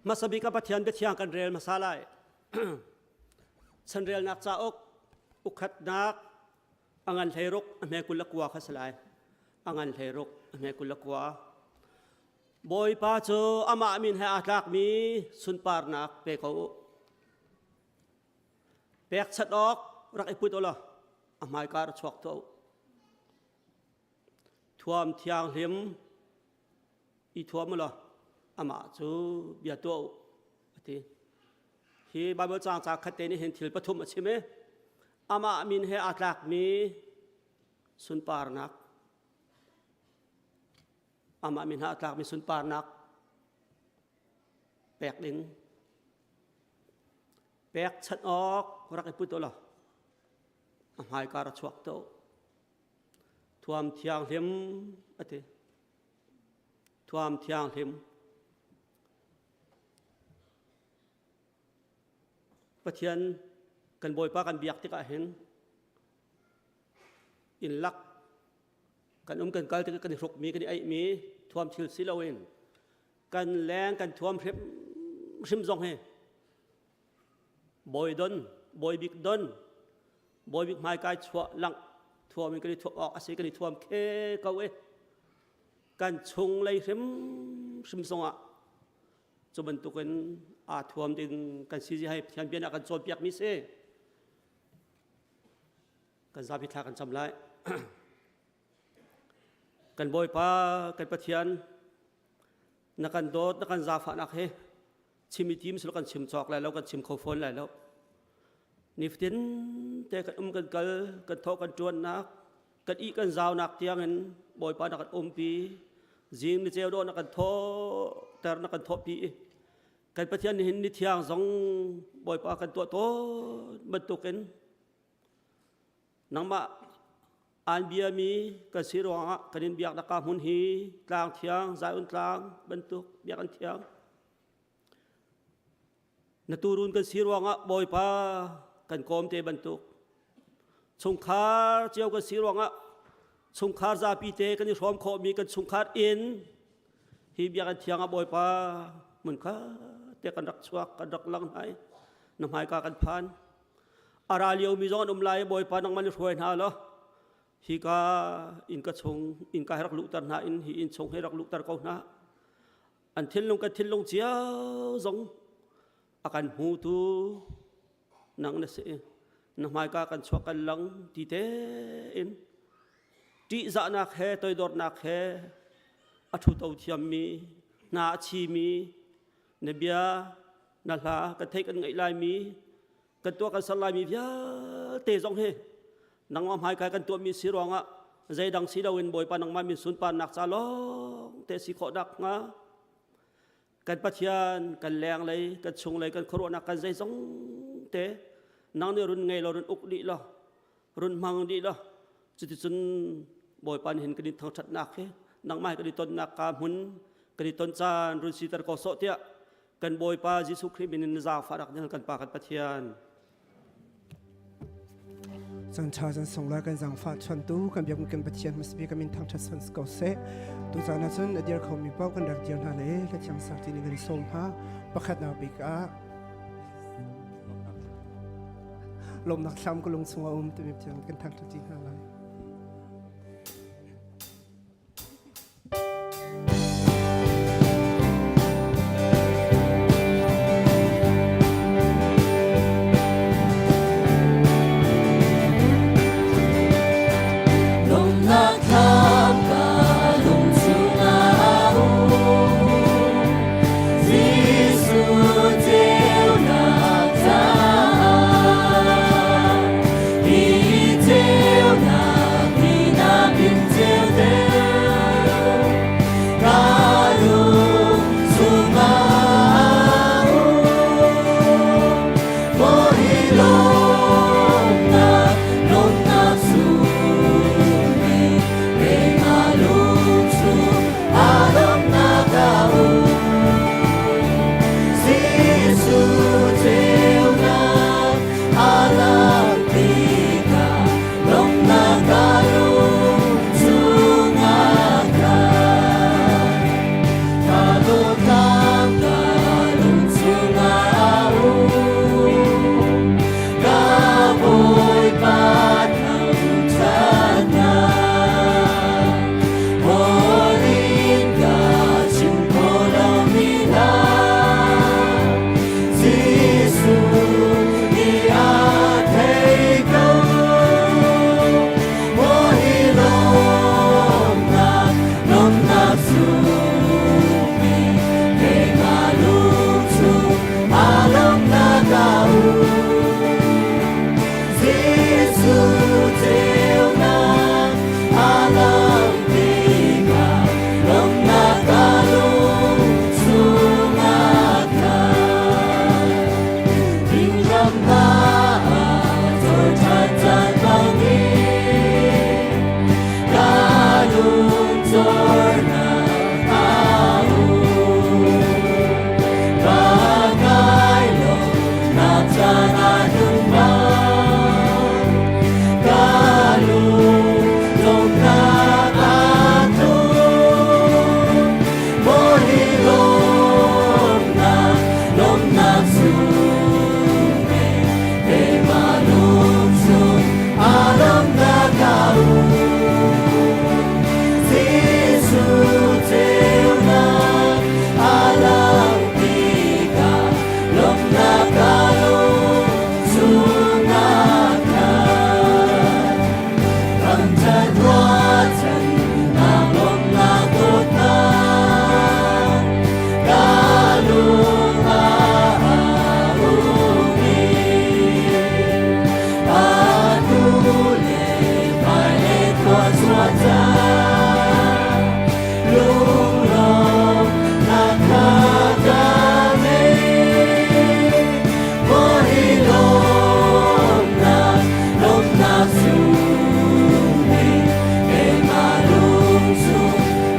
Hmasa bik ah Pathian biathiang kan rel hmasa lai. Chanrelnak cauk ukhatnak a ngan hleiruk a hme 21 kha si lai. A ngan hleiruk a hme 21. Bawipa cu amah min he aa tlakmi sunparnak pe ko u. Pekchanh awk rak i put u law a hmaika ra chuak tuah u. Thuam thianghlim i thuam u law amah cu bia tuah u a ti. Hi Baibal caang ca khat te nih hin thil pathum a chim i amah min he aa tlakmi sunparnak amah min he aa tlakmi sunparnak pek ding pekchanh awk rak i put u law a hmaika ra chuak tuah u. Thuam thianghlim a ti. Thuam thianghlim. Pathian kan Bawipa kan biak tikah hin inn lak kan um kan kal tikah kan i hrukmi kan i aihmi thuam thil si loin kan leng kan thuam hrim hrim zong hi bawi don bawi bik don bawi bik hmaikai chuah langh thuam in kan i thuam awk a si kan i thuam khe ko e kan chung lei hrim hrim zongah cu bantukin aa thuam ding kan si hai Pathian bia nih a kan cawnpiak mi si kan zapi thla kan cam lai kan Bawipa kan Pathian na kan dawt na kan zaangfahnak he chim i tim silo kan chim cawk lai lo kan chim kho fawn lai lo nifatin te kan um kan kal kan thawh kan ṭuannak kan ih kan zaunak tiangin Bawipa na kan umpi zing ni ceu dawh na kan thawhter na kan thawhpi i kan Pathian nihin ni thiang zong Bawipa kan tuah tawn bantukin Nangmah aan biami kan si ruangah kan in biaknak ka hmun hi tlang thiang Zion tlang bantuk biakinn thiang na turun kan si ruangah Bawipa kan kawm te bantuk chungkhar cio kan si ruangah chungkhar zapi te kan i hrawm khawhmi kan chungkhar inn hi biakinn thiang ah Bawipa hmun kha te kan rak chuak kan rak lang hna i na hmaika kan phan A ra liomi zong an um lai i Bawipa nangmah nih hruai hna law hika innka chung innka hi rak luhter hna in hi inn chung hi rak luhter ko hna. An thinlung kan thinlung cio zong a kan hmutu nang na si i na hmaika kan chuak kan lang ti tein ṭihzahnak he toidornak he a ṭhuto thiammi hna a chimi na bia na hla kan theih kan ngaih laimi kan tuah kan ser laimi vialte zong hi nangmah hmaikai kan tuahmi si ruangah zeidang si loin Bawipa nangmah min sunparnak ca lawng te si khawh nak hnga kan Pathian kan lenglei kan chunglei kan khuaruahnak kan zeizong te nang nih run ngei lo run uk dih lo run hmang dih lo cuticun Bawipa nih hin kan in thangṭhatnak hi nangmah kan i tonnak ka hmun kan i ton caan run siter ko sawh tiah kan Bawipa Jesuh Khrih min in zaangfah rak kan Pa kan Pathian. Chan cha chan sungla kan zaangfah chuantu kan biak kan Pathian hmasbi kan min thangṭhat son ko seh. Tu caan ah cun a dir khomi paoh kan rak dir hna le hlathiang sak ti nih kan sawm hna. Pakhatnak bik ah lawmnak thlam ka lung chungah um timi tiang kan thangṭhat ti hna lai. Lawmnak thlam ka lung chungah um Jesuh ceunak caah hi ceunak.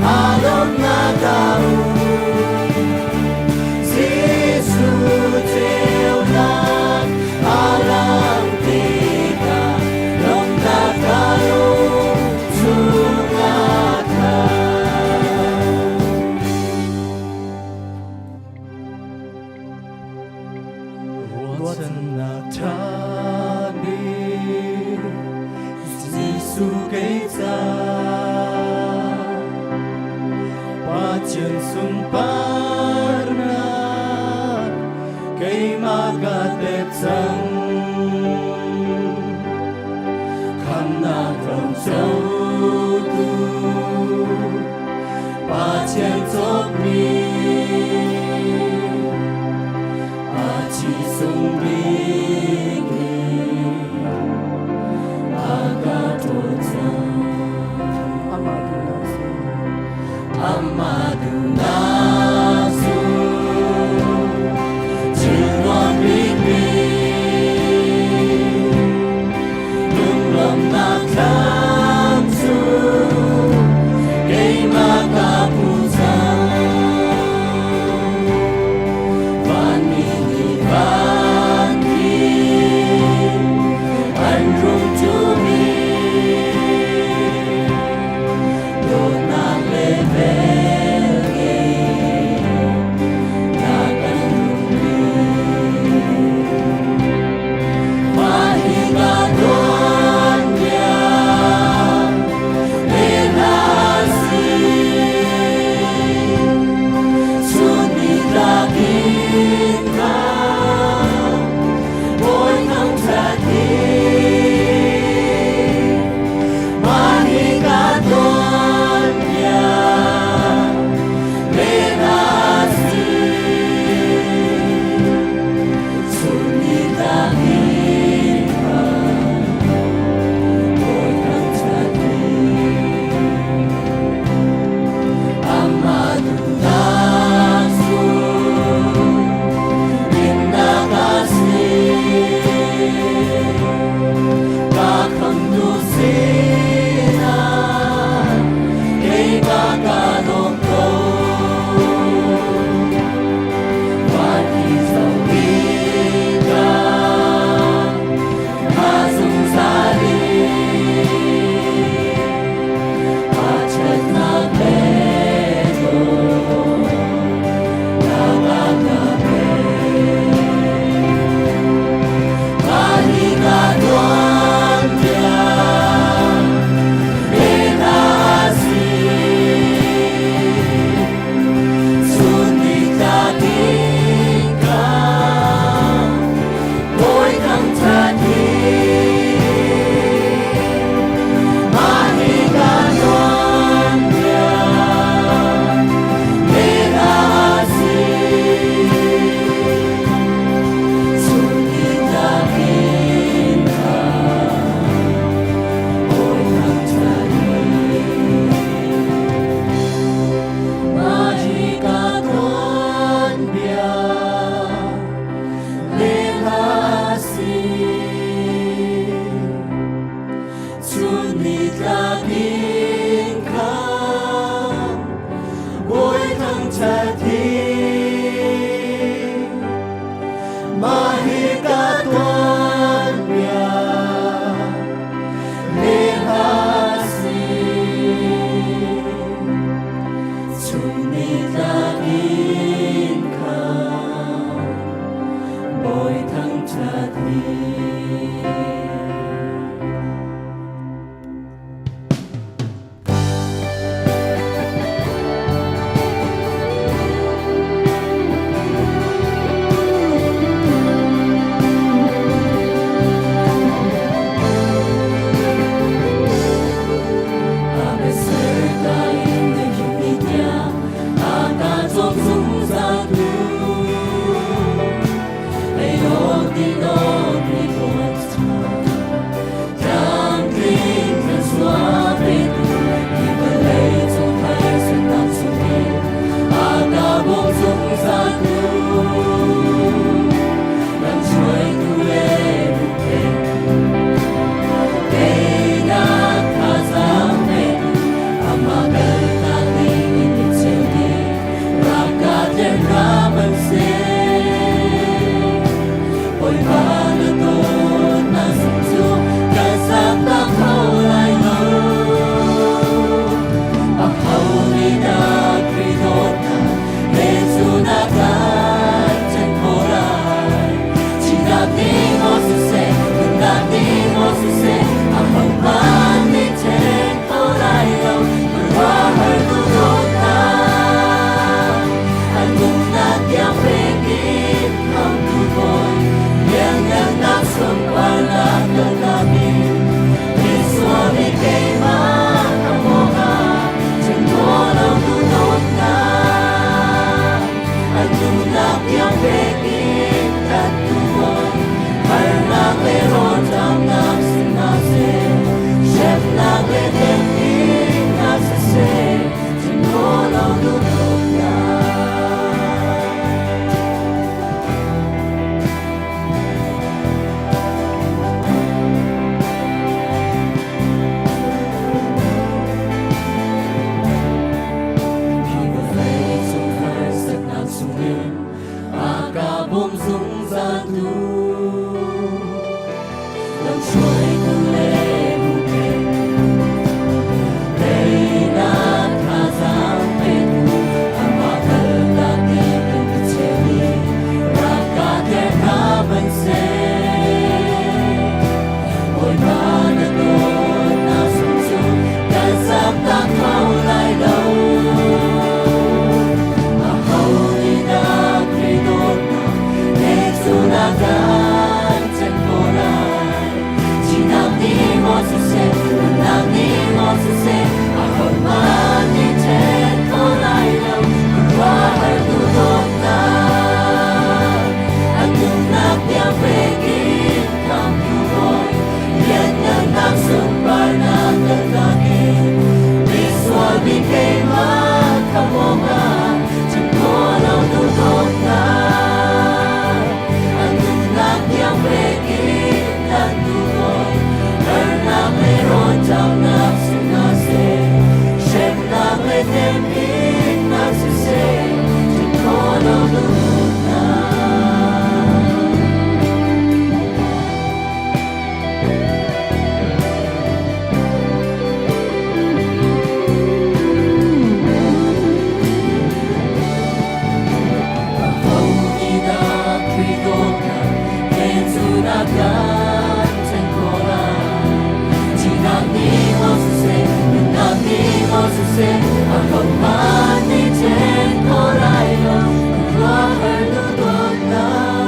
Alomnak a um. Jesuh ceunak a lang tikah lawmhnak ka lung chungah khan. Ruahchannak ṭha bik Jesuh kei ca Pathian sunparnak keimah ka tep cang. Khamnak ram cotu Pathian cawkmi a thi sung bik in a ka ṭawl cang. Amah duhnak cu Amah duhnak cu thil nuam bikmi lunglawmhnak thlam cu keimah ka pu cang. Vanmi nih van khi an rung ṭumi dawtnak le velngeih na kan rungpi. Mah hi ka tuanbia le hla si. Chun nitlak in kha Bawi thangṭhat hi. Mah hi ka tuanbia le hla si. Chun nitlak in kha Bawi thangṭhat hi. Amah duhnak cu dinnak a si. Ka khamtu sinah keimah kaa lawm ko. Van i zoh tikah a zungzal in a ṭhatnak le dawtnak a ka pek. Mah hi ka tuanbia le hla a si. Chun nitlak in ka Bawi thangṭhat hi. Mah hi ka tuanbia le hla a si. Chun nitlak in ka Bawi thangṭhat hi. Mah hi ka tuanbia le hla a si. Chun nitlak in kha Bawi thangṭhat hi. Mah hi ka tuanbia le hla a si. Chun nitlak in kha Bawi thangṭhat hi. Keimah khamh awkah cun khawh lo duhdawtnak. A nunnak tiang pek in kan duh Bawi. Harnak le rawlṭamnak si hna seh, hremnak le temhinnak siseh, cun khawh lo duhdawtnak. Aho nih dah Khrih dawtnak he cu na kan ṭhen khawh lai? Thihnak nih maw siseh, nunnak nih maw siseh, ahohmanh nih ṭhen khawh lai lo, khuaruahhar duhdawtnak.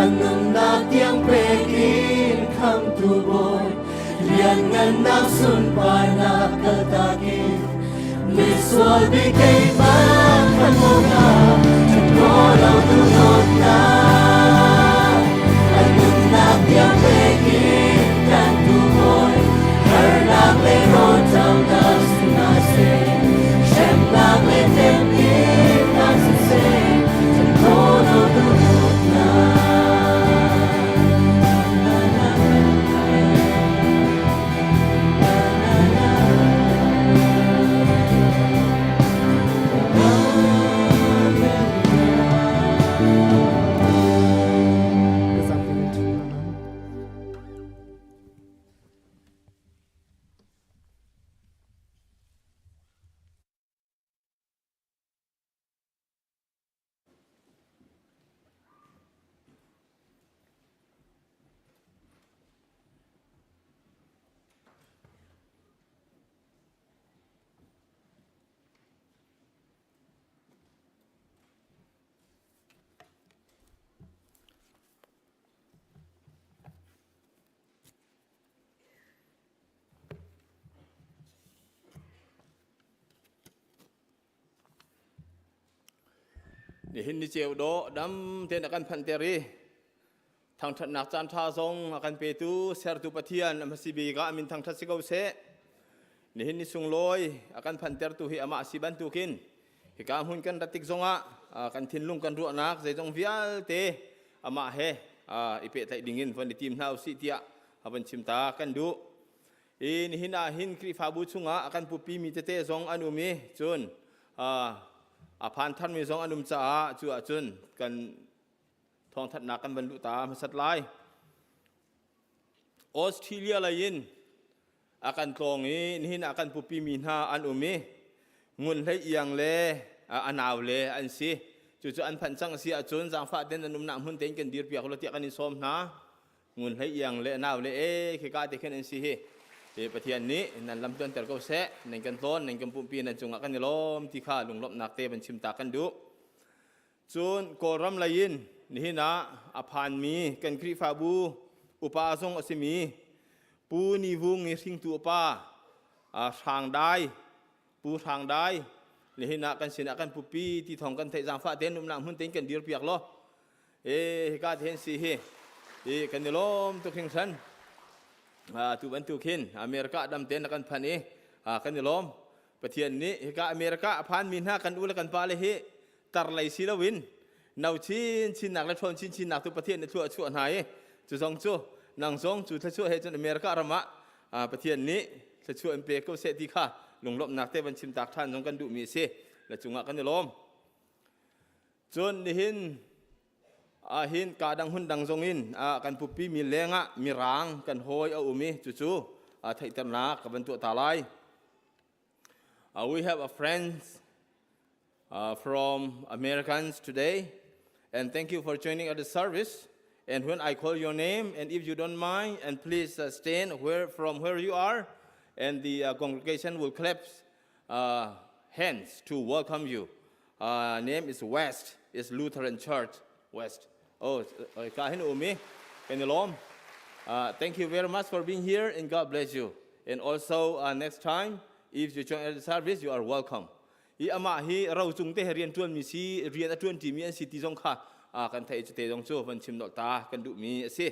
An nunnak tiang pek in khamtu Bawi, lianngannak sunparnak kaltak in misual bik keimah khan mawka ṭhen khawh lo duhdawtnak. An nunnak tiang pek in kan tu Bawi, harnak le rawlṭamnak si hna seh, hremnak le temhinnak siseh, ṭhen khawh lo duhdawtnak. Ka zapi kan ṭhu hna lai. Nihin ni ceu dawh dam tein a kan phanhter i thangṭhatnak caan ṭha zong a kan petu sertu Pathian a hmasi bik ah a min thangṭhat si ko seh. Nihin ni sunglawi a kan phanhtertu hi amah a si bantukin hika hmun kan rat tik zongah kan thinlung kan ruahnak zeizong vialte amah he i pehtlaih dingin von i tim hna usih tiah a von chim ta kan duh. I nihin ah hin Khrihfabu chungah a kan pupimi tete zong an um i cun a phan tharmi zong an um caah cu ahcun kan thawngthanhnak kan van luh ta hmasat lai. Australia lei in a kan tlawng i nihin ah kan pupimi hna an um i Ngun Hlei Iang le a nau le an si. Cucu an phanh cang si ahcun zaangfah ten an umnak hmun tein kan dirpiak ulaw tiah kan in sawm hna. Ngun Hlei Iang le a nau le e khika te khin an si hi. Pathian nih nan lam tuanter ko seh, nan kan tlawn, nan kan pumpi, nan cungah kan i lawm ti kha lunglawmhnak te van chim ta kan duh. Cun Kawlram lei in nihin ah a phanmi kan Khrihfabu upa zong a simi Pu Ni Vung i hringtu upa Hrang Dai, Pu Hrang Dai nihin ah kan sinah kan pupi ti thawng kan theih zaangfah tein umnak hmun tein kan dir piak law e hika te hin si hi i kan i lawm tuk hringhran. Tu bantuk hin America dam tein na kan phan i kan i lawm. Pathian nih hika America a phanmi hna kan u le kan pa le hi tar lei si loin no chin chinnak le ṭhawn chin chinnak tu Pathian nih thlua a chuah hna i cu zong cu nang zong cu thluachuah he cun America ram ah Pathian nih thluachuah in pe ko seh ti kha lunglawmhnak te van chim tak ṭhan zong kan duhmi a si le cungah kan i lawm. Cun nihin ahhin ka dang hun dang zong in kan pupi mi lengah mirang kan hawi a um i cucu theihternak ka van tuah ta lai. We have a friend from Americans today, and thank you for joining at the service. And when I call your name, and if you don't mind, and please stand where from where you are, and the congregation will clap hands to welcome you. Name is West, is Lutheran Church West. Oh, ka hin umi, kan lom. Thank you very much for being here, and God bless you. And also next time, if you join the service, you are welcome. I amah hi ro cung te rian tuan mi si rian a tuan ti mi an si ti zong kha kan theih cu te zong cu van chim nolh ta kan duh mi a si.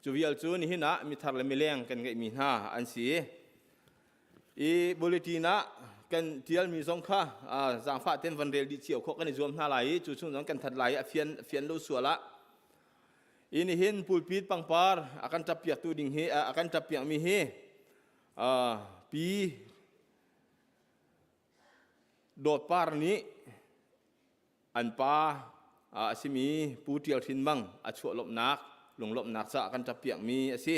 Cu vial cu nihin ah mithar le mileng kan ngeih mi hna an si. I bulletin ah kan tialmi zong kha zaangfah ten van rel dih cio khawh kan i zuam hna lai i cu chung zong kan that lai i a fian fian lo sual ah i nihin pulpit pangpar a kan tap piaktu ding hi a kan tap piakmi hi pi Dawt Par nih an pa a simi Pu Ṭial Hrin Mang a chuah lawmhnak lunglawmhnak caah kan ṭap piakmi a si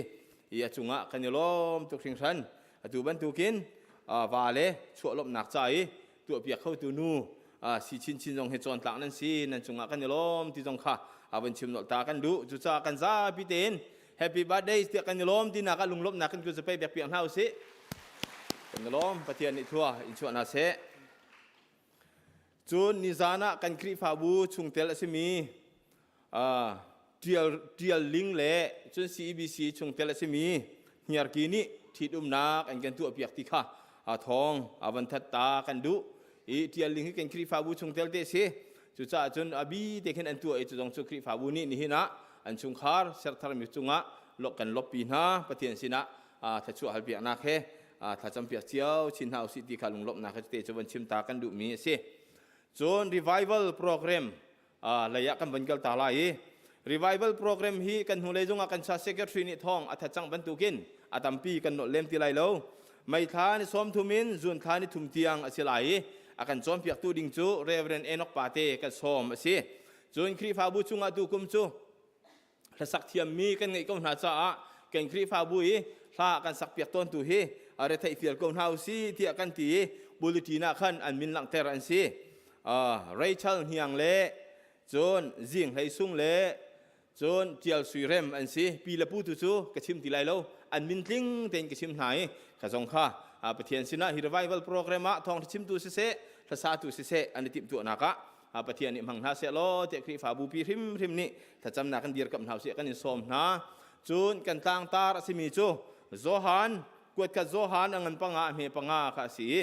i a cungah kan i lawm tuk hringhran. Atu bantukin va le chuah lawmhnak ca i tuahpiak khotu nu si chinchin zong hi cawntlak nan si nan cungah kan i lawm ti zong kha a van chim nolh ta kan duh. Cucaah kan zapi tein happy birthday tiah kan i lawm tinak ah lunglawmhnak kan kun zapei bek piak hna usih. Kan i lawm Pathian nih thua in chuah hna seh. Cun nizan ah kan Khrihfabu chungtel a simi Ṭial Ling le cun CEBC chungtel a simi Hniarki nih ṭhitumnak an kan tuahpiak ti kha thawng a van that ta kan duh. I Ṭial Ling hi kan Khrihfabu chungtel te a si. Cucaah cun a bi te khin an tuah i cu zong cu Khrihfabu nih nihin ah an chungkhar sertharmi cungah kan loppi hna Pathian sinah thluachuah halpiaknak he thlacampiak cio chin hna usih ti kha lunglawmhnak he te cu van chim ta kan duhmi a si. Cun revival program lei ah kan van kal ta lai i revival program hi kan hnulei zungah kan cha secretary nih thawng a that cang bantukin a tampi kan nolh lem ti lai lo. May thla ni sawm thum in June thla ni thum tiang a si lai i a kan cawnpiaktu ding cu Reverend Enoch Pate kan sawm a si. Cun Khrihfabu chungah tu kum cu hlasak thiammi kan ngeih ko hna caah kan Khrihfabu i hla kan sakpiak tawntu hi retheih fial ko hna usih tiah kan ti i bulletin ah khan an min langhter an si. Rachel Hniang le cun Zing Hlei Sung le cun Tial Sui Rem an si. Pi le pu tu cu ka chim ti lai lo. An min tling tein ka chim hna i kha zong kha Pathian sinah hi revival program ah thawngtha chimtu siseh hlasatu siseh an i timhtuahnak ah Pathian nih hmang hna seh law tiah Khrihfabu pi hrimhrim nih thlacamnak kan dirkamh hna usih kan in sawm hna. Cun kan tlangtar a simi cu Johan kuatkhat Johan a ngan panga a hme panga kha a si i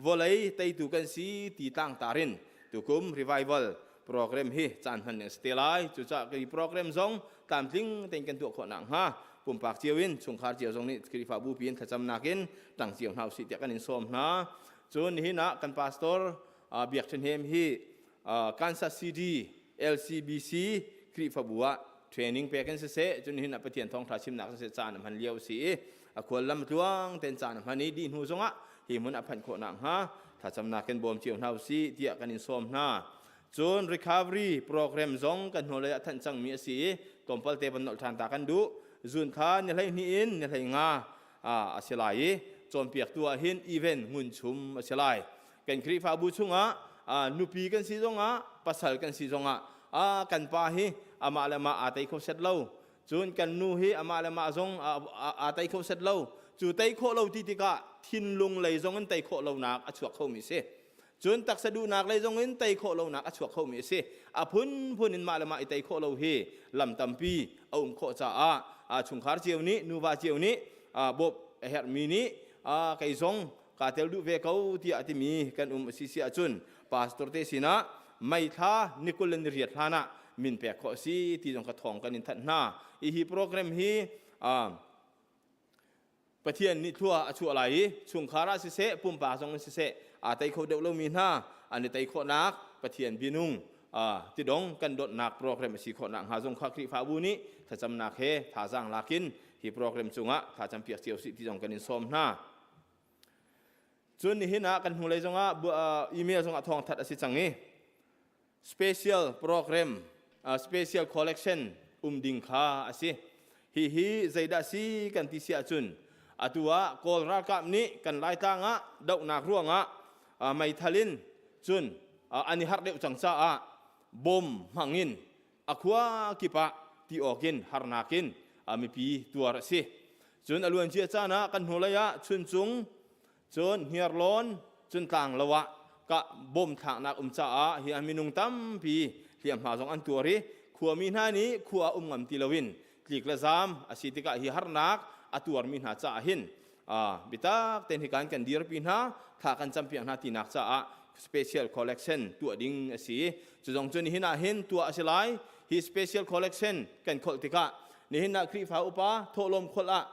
vawlei teitu kan si ti tlangtar in tukum revival program hi caan hman ning a si te lai. Cucaah hi program zong tlamtling tein kan tuah khawh nakhnga pumpak cio in chungkhar cio zong nih Khrihfabu pi in thlacamnak in tang cio hna usih tiah kan in sawm hna. Cun nihin ah kan pastor Biak Ṭhahnem hi Kansas City LCBC Khrihfabu ah training pek in siseh cun hin Pathian thawngṭha chimnak siseh caan a hman lio a si i a khuallam tluang ten caan a hman i dih hnu zongah hi hmun a phanh khawh nakhnga thlacamnak in bawm cio hna usih tiah kan in sawm hna. Cun recovery program zong kan hnulei ah thanh cangmi a si i tlawmpal te van nolh ṭhan ta kan duh. Zun kha ni 12 in ni 15 a si lai i cawnpiaktu ah hin event ngun chum a si lai. Kan Khrihfabu chungah nupi kan si zongah pasal kan si zongah kan pa hi amah le mah aa tei kho set lo cun kan nu hi amah le mah zong aa tei kho set lo cu tei khawh lo ti tikah thinlung lei zong in tei khawh lonak a chuak khomi si cun taksa duhnak lei zong in tei khawh lonak a chuak khomi a si a phunphun in mah le mah i tei khawh lo hi lam tampi a um khawh caah chungkhar cio nih nuva cio nih bawmh a herhmi nih kei zong kaa tel duh ve ko tiah a timi kan um a si si ahcun pastor te sinah May thla ni 28 hlan ah min pek khawh a si ti zong kha thawng kan in thanh hna. Hi hi program hi Pathian nih thlua a chuah lai i chungkhar ah siseh pumpak zong in siseh aa tei kho deuh lomi hna an i tei khawhnak Pathian bianung tidong kan dawtnak program a si khawhnak hnga zong kha Khrihfabu nih thlacamnak he thazaang lakin hi program cungah thlacam piak cio sih ti zong kan in sawm hna. Cun nihin ah kan hnulei zongah email zongah thawngthat a si cang i special program special collection um ding kha a si. Hihi zeidah si kan ti si ahcun atu ah Kawl ralkap nih kan Laitlang ah dohnak ruangah meithal in cun an i harh deuh cang caah bom hmangin a khua kip ah ti awkin harnak in mipi tuar a si. Cun a luancia caan ah kan hnulei ah Chuncung, cun Hniarlawn, cun Tlanglo ah ka bom thlaknak um caah hi ah minung tampi hliamhma zong an tuar i khuami hna nih khua um ngam ti loin tlik le zaam a si tikah hi harnak a tuarmi hna caah hin bitak tein hikan kan dirpi hna thla kan campiak hna tinak caah special collection tuah ding a si cu zong cu nihin ah hin tuah a si lai hi special collection kan kholh tikah nihin ah Khrihfa upa thawhlawm kholh ah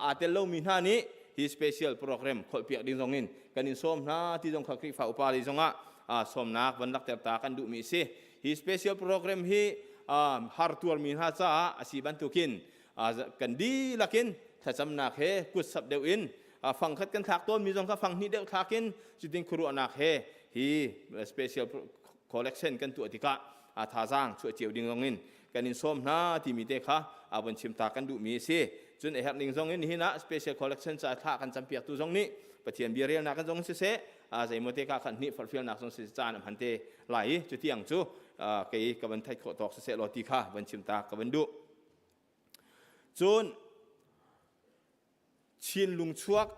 aa tel lomi hna nih hi special program kholhpiak ding zong in kan in sawm hna ti zong kha Khrihfa upa lei zongah sawmnak van lakter ta kan duhmi a si. Hi special program hi har tuarmi hna caah a si bantukin kan dihlak in thlacamnak he kutsap deuh in fangkhat kan thlak tawnmi zong kha fang hnih deuh thlak in cutin khuaruahnak he hi special collection kan tuah tikah thazaang chuah cio ding zong in kan in sawm hna timi te kha a von chim ta kan duhmi a si. Cun a herh ning zong in nihin ah special collection ca thla kan campiaktu zong nih Pathian bia relnak kan zong siseh zeimaw te ka khan hnih forhfialnak zong si caan a hman te lai i cutiang cu kei ka van theih khawh tawk siseh law ti kha van chim ta ka van duh. Cun Chin lungchuak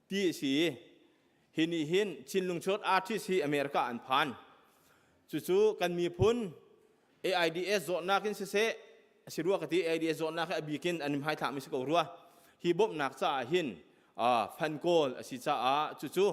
ti a si i hi nih hin Chin lungchuak artist hi America an phan. Cucu kan miphun AIDS zawtnak in siseh a si rua ka ti AIDS zawtnak hi a bik in an hmaithlakmi si ko rua. Hi bawmhnak caah hin fan kawl a si caah cucu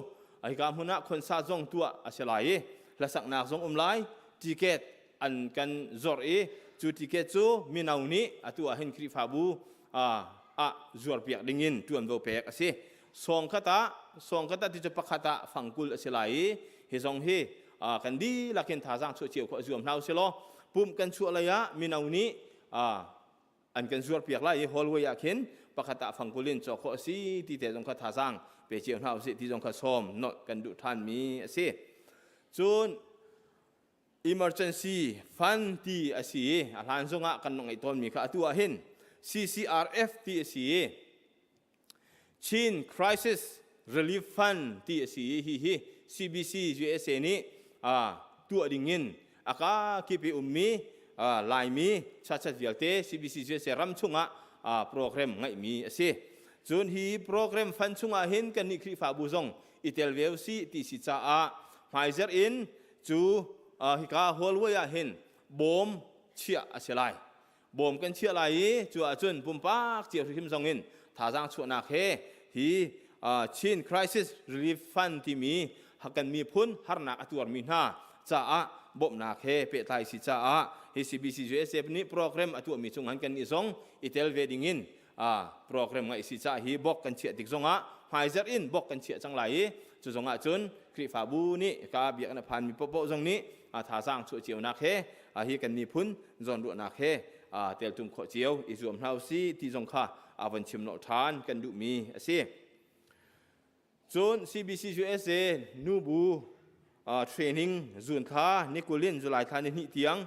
hika hmun ah concert zong tuah a si lai i hlasaknak zong um lai ticket an kan zorh i cu ticket cu mino nih atu ah hin Khrihfabu ah zuarpiak dingin ṭuanvo pek a si. Sawng khat ah sawng khat ah ti cu pakhat ah fangkul a si lai i hi zong hi kan dihlak in thazaang chuah cio khawh zuam hna usih law pumh kan chuah lei ah mino nih an kan zuarpiak lai i hallway ah khin pakhat ah fangkul in cawk khawh a si ti te zong kha thazaang pe cio hna usih ti zong kha sawm nolh kan duh ṭhanmi a si. Cun emergency fund ti a si i a hlan zongah kan ngeih tawnmi kha atu ah hin CCRF ti a si i Chin Crisis Relief Fund ti a si i hi hi CBC USA nih tuah dingin a ka kip i ummi Laimi chachat vialte CBC USA ram chungah program ngeihmi a si. Cun hi program fund chungah hin kannih Khrihfabu zong i tel ve usih ti si caah hmaizerh in cu hika hallway ah hin bawm chiah a si lai. Bawm kan chiah lai i cu ahcun pumpak cio hrim zong in thazaang chuahnak he hi Chin Crisis Relief Fund timi kan miphun harnak a tuarmi hna caah bawmhnak he pehtlai si caah hi CBC USA nih program a tuahmi chung han kan nih zong i tel ve ding in program ngaih si caah hi bok kan chiah tik zongah hmaizarh in bok kan chiah cang lai i cu zongah cun Khrihfabu nih ka biakinn a phanmi popoh zong nih thazaang chuah cionak he hi kan miphun zawnruahnak he teltum khawh cio i zuam hna usih ti zong kha a von chim nolh ṭhan kan duhmi a si. Cun CBC USA nubu training zun thla ni 20 in July thla ni hnih tiang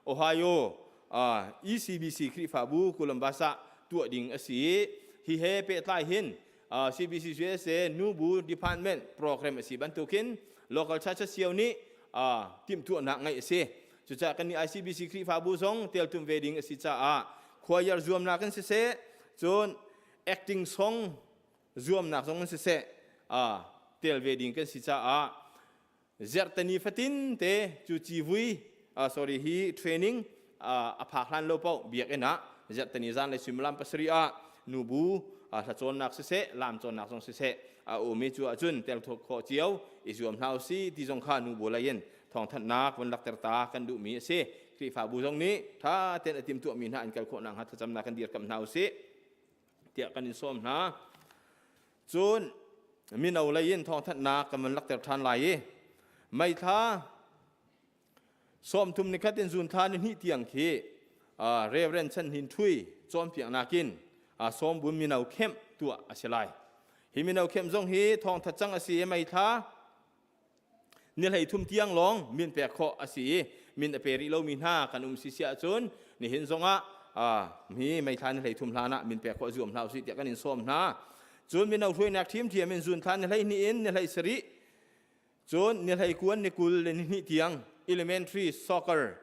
Ohio ECBC Khrihfabu Columbus ah tuah ding a si. Hi he pehtlai hin CBC USA nubu department program a si bantukin local church cio nih timhtuahnak ngeih a si. Cucaah kan nih ICBC Khrihfabu zong teltum ve ding a si caah choir zuamnak in siseh cun acting song zuamnak zong in siseh tel ve ding kan si caah zerhtani fatin te cu civui sorry hi training a phak hlan lo paoh biakinn ah zerhtani zan le suimilam pasarih ah nubu hlacawnnak siseh lam cawnnak zong siseh a um i cu ahcun tel khawh cio i zuam hna usih ti zong kha nubu lei in thawngthanhnak von lakter ta kan duhmi a si. Khrihfabu zong nih ṭha tein a timtuahmi hna an kal khawh nakhnga thlacamnak kan dirkamh hna usih. tiah kan in sawm hna. Cun mino lei in thawngthanhnak kan van lakter ṭhan lai i May thla 30 ni khat in June thla ni hnih tiang khi Reverend Chan Hnin Ṭhui cawnpiaknak in sawmbun mino camp tuah a si lai. Hi mino camp zong hi thawngthat cang a si i May thla ni 33 tiang lawng min pek khawh a si i min a pe rih lomi hna kan um si si ahcun nihin zongah hi meithla ni 33 hlan ah min pek khawh zuam hna usih tiah kan in sawm hna. Cun mino hruainak ṭhiamṭhiam in zun thla ni 12 in ni 17 cun ni 19 ni 20 le ni hnih tiang elementary soccer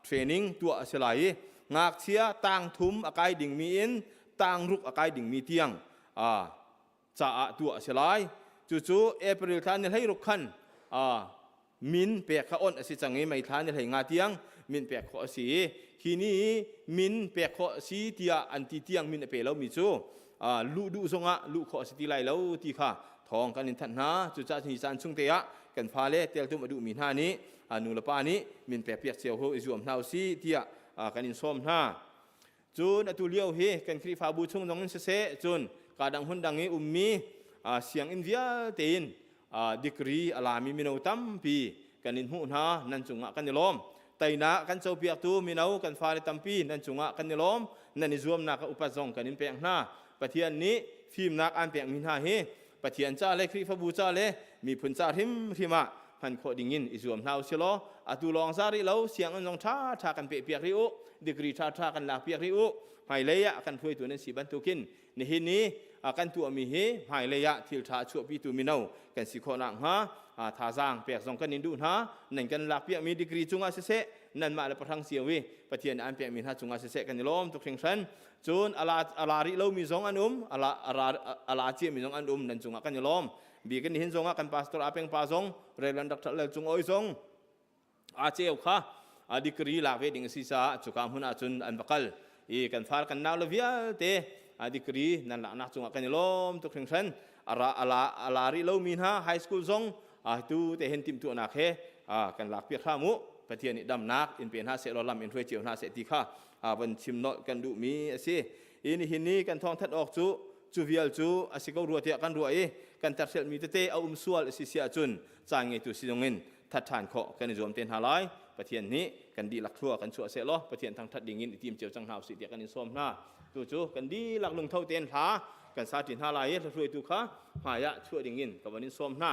training tuah a si lai i ngakchia tang thum a kai dingmi in tang ruk a kai dingmi tiang caah tuah a si lai. Cucu April thla ni 16 khan min pek kha onh a si cang i May thla ni 15 tiang min pek khawh a si i khi ni min pek khawh a si tiah an ti tiang min a pe lomi cu luh duh zongah luh khawh a si ti lai lo ti kha thawng kan in thanh hna. Cucaah ni caan chung te ah kan fale teltum a duhmi hna nih nu le pa nih min pek piak cio ho i zuam hna usih tiah kan in sawm hna. Cun atu lio hi kan Khrihfabu chung zong in siseh, cun Ka dang hmun dang i ummi sianginn vialte in degree a lami mino tampi kan in hmuh hna, nan cungah kan i lawm. Teinak kan copiaktu mino kan fale tampi nan cungah kan i lawm. Nan i zuamnak a upat zong kan in pek hna. Pathian nih fimnak aan pekmi hna hi Pathian ca le Khrihfabu ca le miphun ca hrimhrim ah hman khawh dingin i zuam hna usih law, atu lawng za rih lo, sianginn zong ṭhaṭha kan pehpiak rih u, degree ṭhaṭha kan lakpiak rih u. Hmailei ah kan hruaitu nan si bantukin nihin i kan tuahmi hi hmailei ah thil ṭha a chuahpitu mino kan si khawh nakhnga thazaang pek zong kan in duh hna. Nan kan lakpiakmi degree cungah siseh, nanmah le pahrang cio i Pathian nih an pekmi hna cungah siseh, kan i lawm tuk hringhran. Cun a la rih lomi zong an um, a la ciami zong an um, nan cungah kan i lawm. Bi kan nihin zongah kan pastor Apeng pa zong, Reverend Dr. Lal Cung Oi zong a ceu kha a degree lak ve ding a si caah cuka hmun ah cun an va kal i, kan far kan nau le vialte a degree nan laknak cungah kan i lawm tuk hringhran. A la rih lomi hna high school zong tu te hin timhtuahnak he kan lak piak hram u. Pathian nih damnak in pe hna seh law, lam in hruai cio hna seh ti kha van chim nolh kan duhmi a si. I nihin ni kan thawngthat awk cu cu vial cu a si ko rua tiah kan ruah i, kan terhrialmi tete a um sual a si si ahcun caan ngeitu si zongin that ṭhan khawh kan i zuam te hna lai. Pathian nih kan dihlak thlua kan chuah seh law, Pathian thangṭhat dingin i tim cio cang hna usih tiah kan in sawm hna. Tu cu kan dihlak lungtho tein hla kan sa ṭi hna lai i, hla kha hmai ah chuah dingin ka van in sawm hna.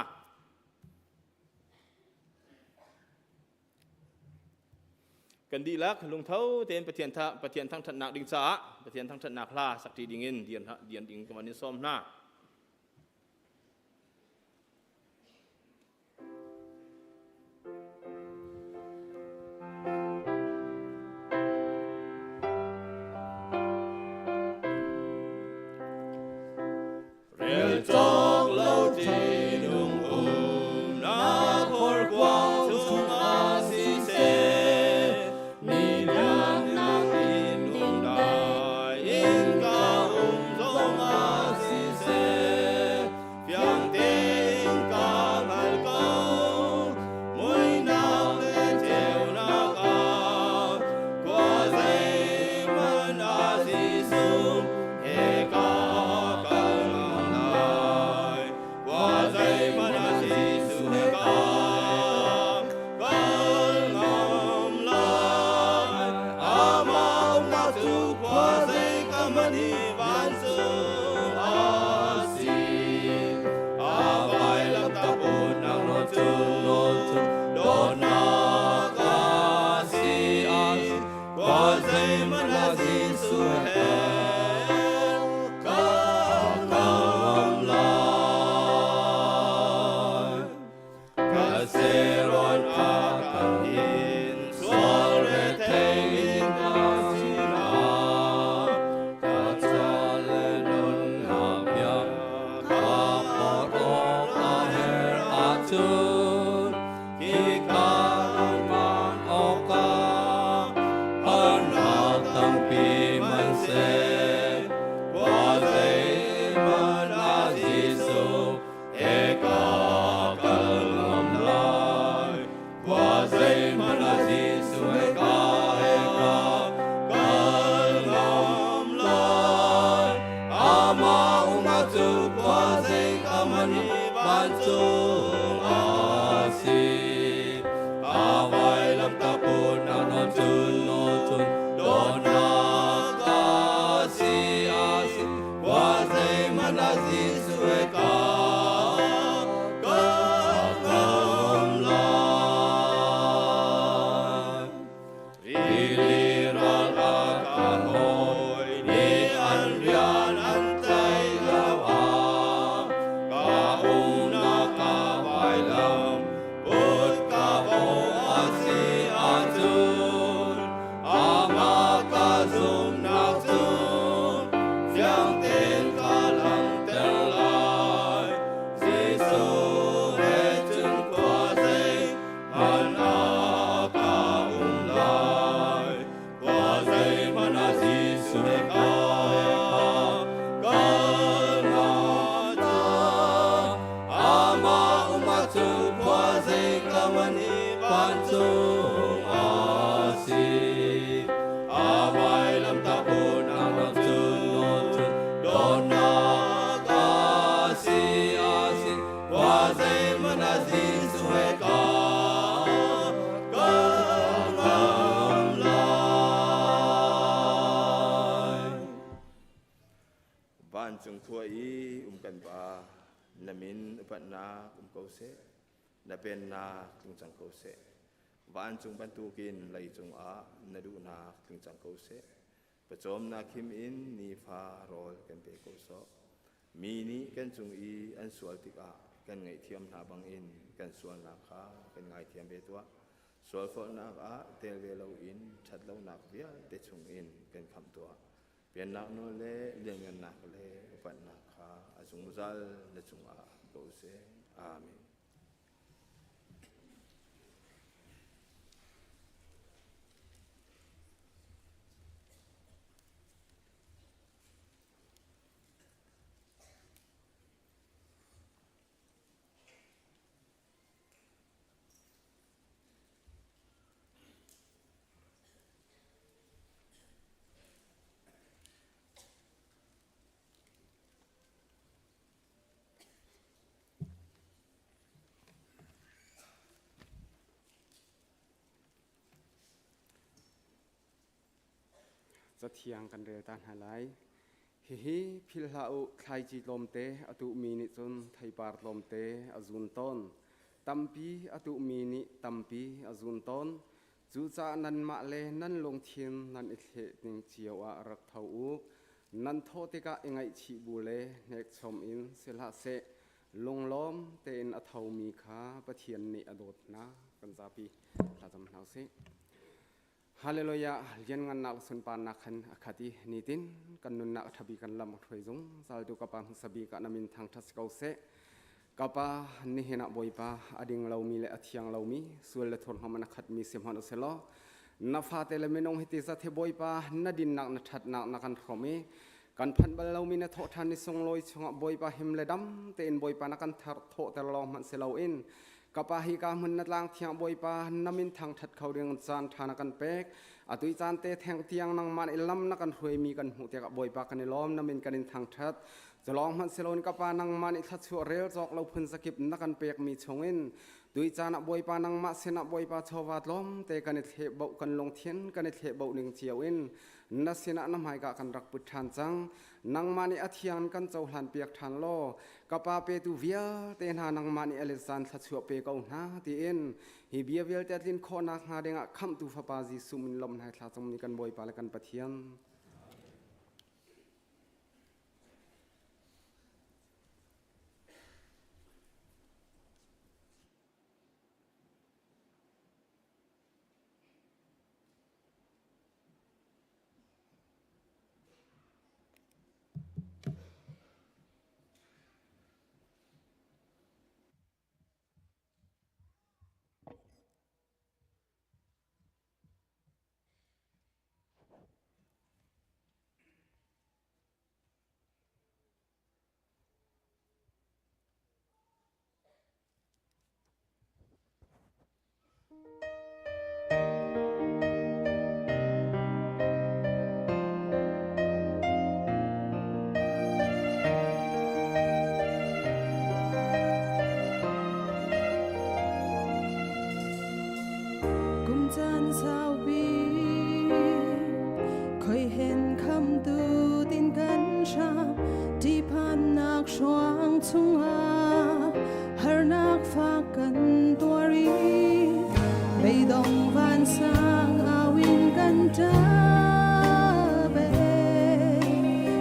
Kan dihlak lungtho tein Pathian tha Pathian thangṭhatnak ding caah Pathian thangṭhatnak hla sak ṭi dingin dir ding ka van in sawm hna. Rel cawk lo ṭihnung umnak horkuang chungah siseh, mi liannak in lungdai in ka um zongah siseh, fiang tein ka hngal ko, muihnak le ceunak ah khua zeihmanh ah Jesuh he ka kal ngam lai. Khua zeihmanh ah Jesuh he ka kal ngam lai. Amah umnak cu khua zei ka hmanh hi vancung a si. A vailamtah putnak nawl cun dawtnak a si. Khua zeihmanh ah Jesuh he kal ngam lai. Kaseron a kan in sual rethei in na sinah ka chale nun bia ka porh a her ahcun khika man awkah harnak tampi man seh, khua zeihmanh ah Jesuh he ka kal ngam lai. Khua zeihmanh ah Jesuh he ka kal ngam lai. Amah umnak cu khua zei ka hmanh hi vancung a si. A vailamtah putnak nawl cun dawtnak a si a si. Khua zeihmanh ah Jesuh he ka kal ngam lai. Rili ral a ka hawi nih an rian an tlaih lo ah ka umnak ka vailam put ka bawh a si ahcun, amah ka zumhnak cu fiang tein ka langhter lai. Jesuh he cun khua zeihmanh ah ka um lai. Khua zeihmanh ah Jesuh he ka kal ngah. Amah um ahcun khua zei ka hmanh hi vancung a si. A vailamtah putnak lam cun dawtnak Na min upatnak um ko seh. Na pennak tlung cang ko seh. Vancung bantukin leicung ah na duhnak tling cang ko seh. Pawcawmnak him in nifa rawl kan pe ko sawh. Mi nih kan cung i an sual tikah kan ngaihthiam hna bangin kan sualnak kha kan ngaithiam ve tuah. Sualforhnak ah tel ve loin ṭhatlonak vialte chungin kan khamh tuah. Pennak nawl le lianngannak le upatnak kha a zungzal na cungah ko seh. Amen. Cathiang kan rel ta hna lai. Hihi philh hlah u, thlaici tlawmte a tuhmi nih cun theipar tlawmte a zun tawn. Tampi a tuhmi nih tampi a zun tawn. Cucaah nanmah le nan lungthin nan i thleh ning cio ah rak tho u. Nan thawh tikah i ngaihchih bu le hnekchom in si hlah seh. Lunglawm tein a thomi kha Pathian nih a dawt hna. Kan zapi thlacam hna usih. Hallelujah! Lianngannak le sunparnak khan a khat i nitin kan nunnak a ṭhabi kan lam a hruai zungzal tu ka Pa hmasa bik ah na min thangṭhat si ko seh. Ka Pa, nihin ah Bawipa a ding lomi le a thiang lomi sual le thurhnawm in a khatmi si hmanh usih law na fate le minung hiti zat hi Bawipa na dinnak na ṭhatnak na kan hrawmh i kan phanh bal lomi na thawhṭhan ni sunglawi chungah Bawipa him le dam tein Bawipa na kan thar thawhter lawng hmanh si loin Ka pa hi ka hmun na tlang thiang Bawipa na min thangṭhat kho ding caan ṭha na kan pek. Atu i caan te theng tiang nangmah nih lam na kan hruaimi kan hmuh tikah Bawipa kan i lawm na min kan in thangṭhat. Culawng hmanh siloin ka pa nangmah nih thluachuah rel cawk lo phun zakip na kan pekmi chungin tui caan ah Bawipa nangmah sinah Bawipa chawva tlawmte kan i thleh boh kan lungthin kan i thleh boh ning cio in na sinah na hmaika kan rak put ṭhan cang. Nangmah nih a thiang kan cohlan piak ṭhan law ka pa petu vialte hna nangmah nih alizan thluachuah pe ko hna tiin hi bia vialte a tlin khawh nakhnga dingah khamhtu fapa Jesuh min lawmhnai thla cungmi kan Bawipa le kan Pathian. Kum caan saupi khoi hen kham tu tin kan hram ṭihphannak hruang chungah harnak fak kan tuar i beidong vansang au in kan ṭap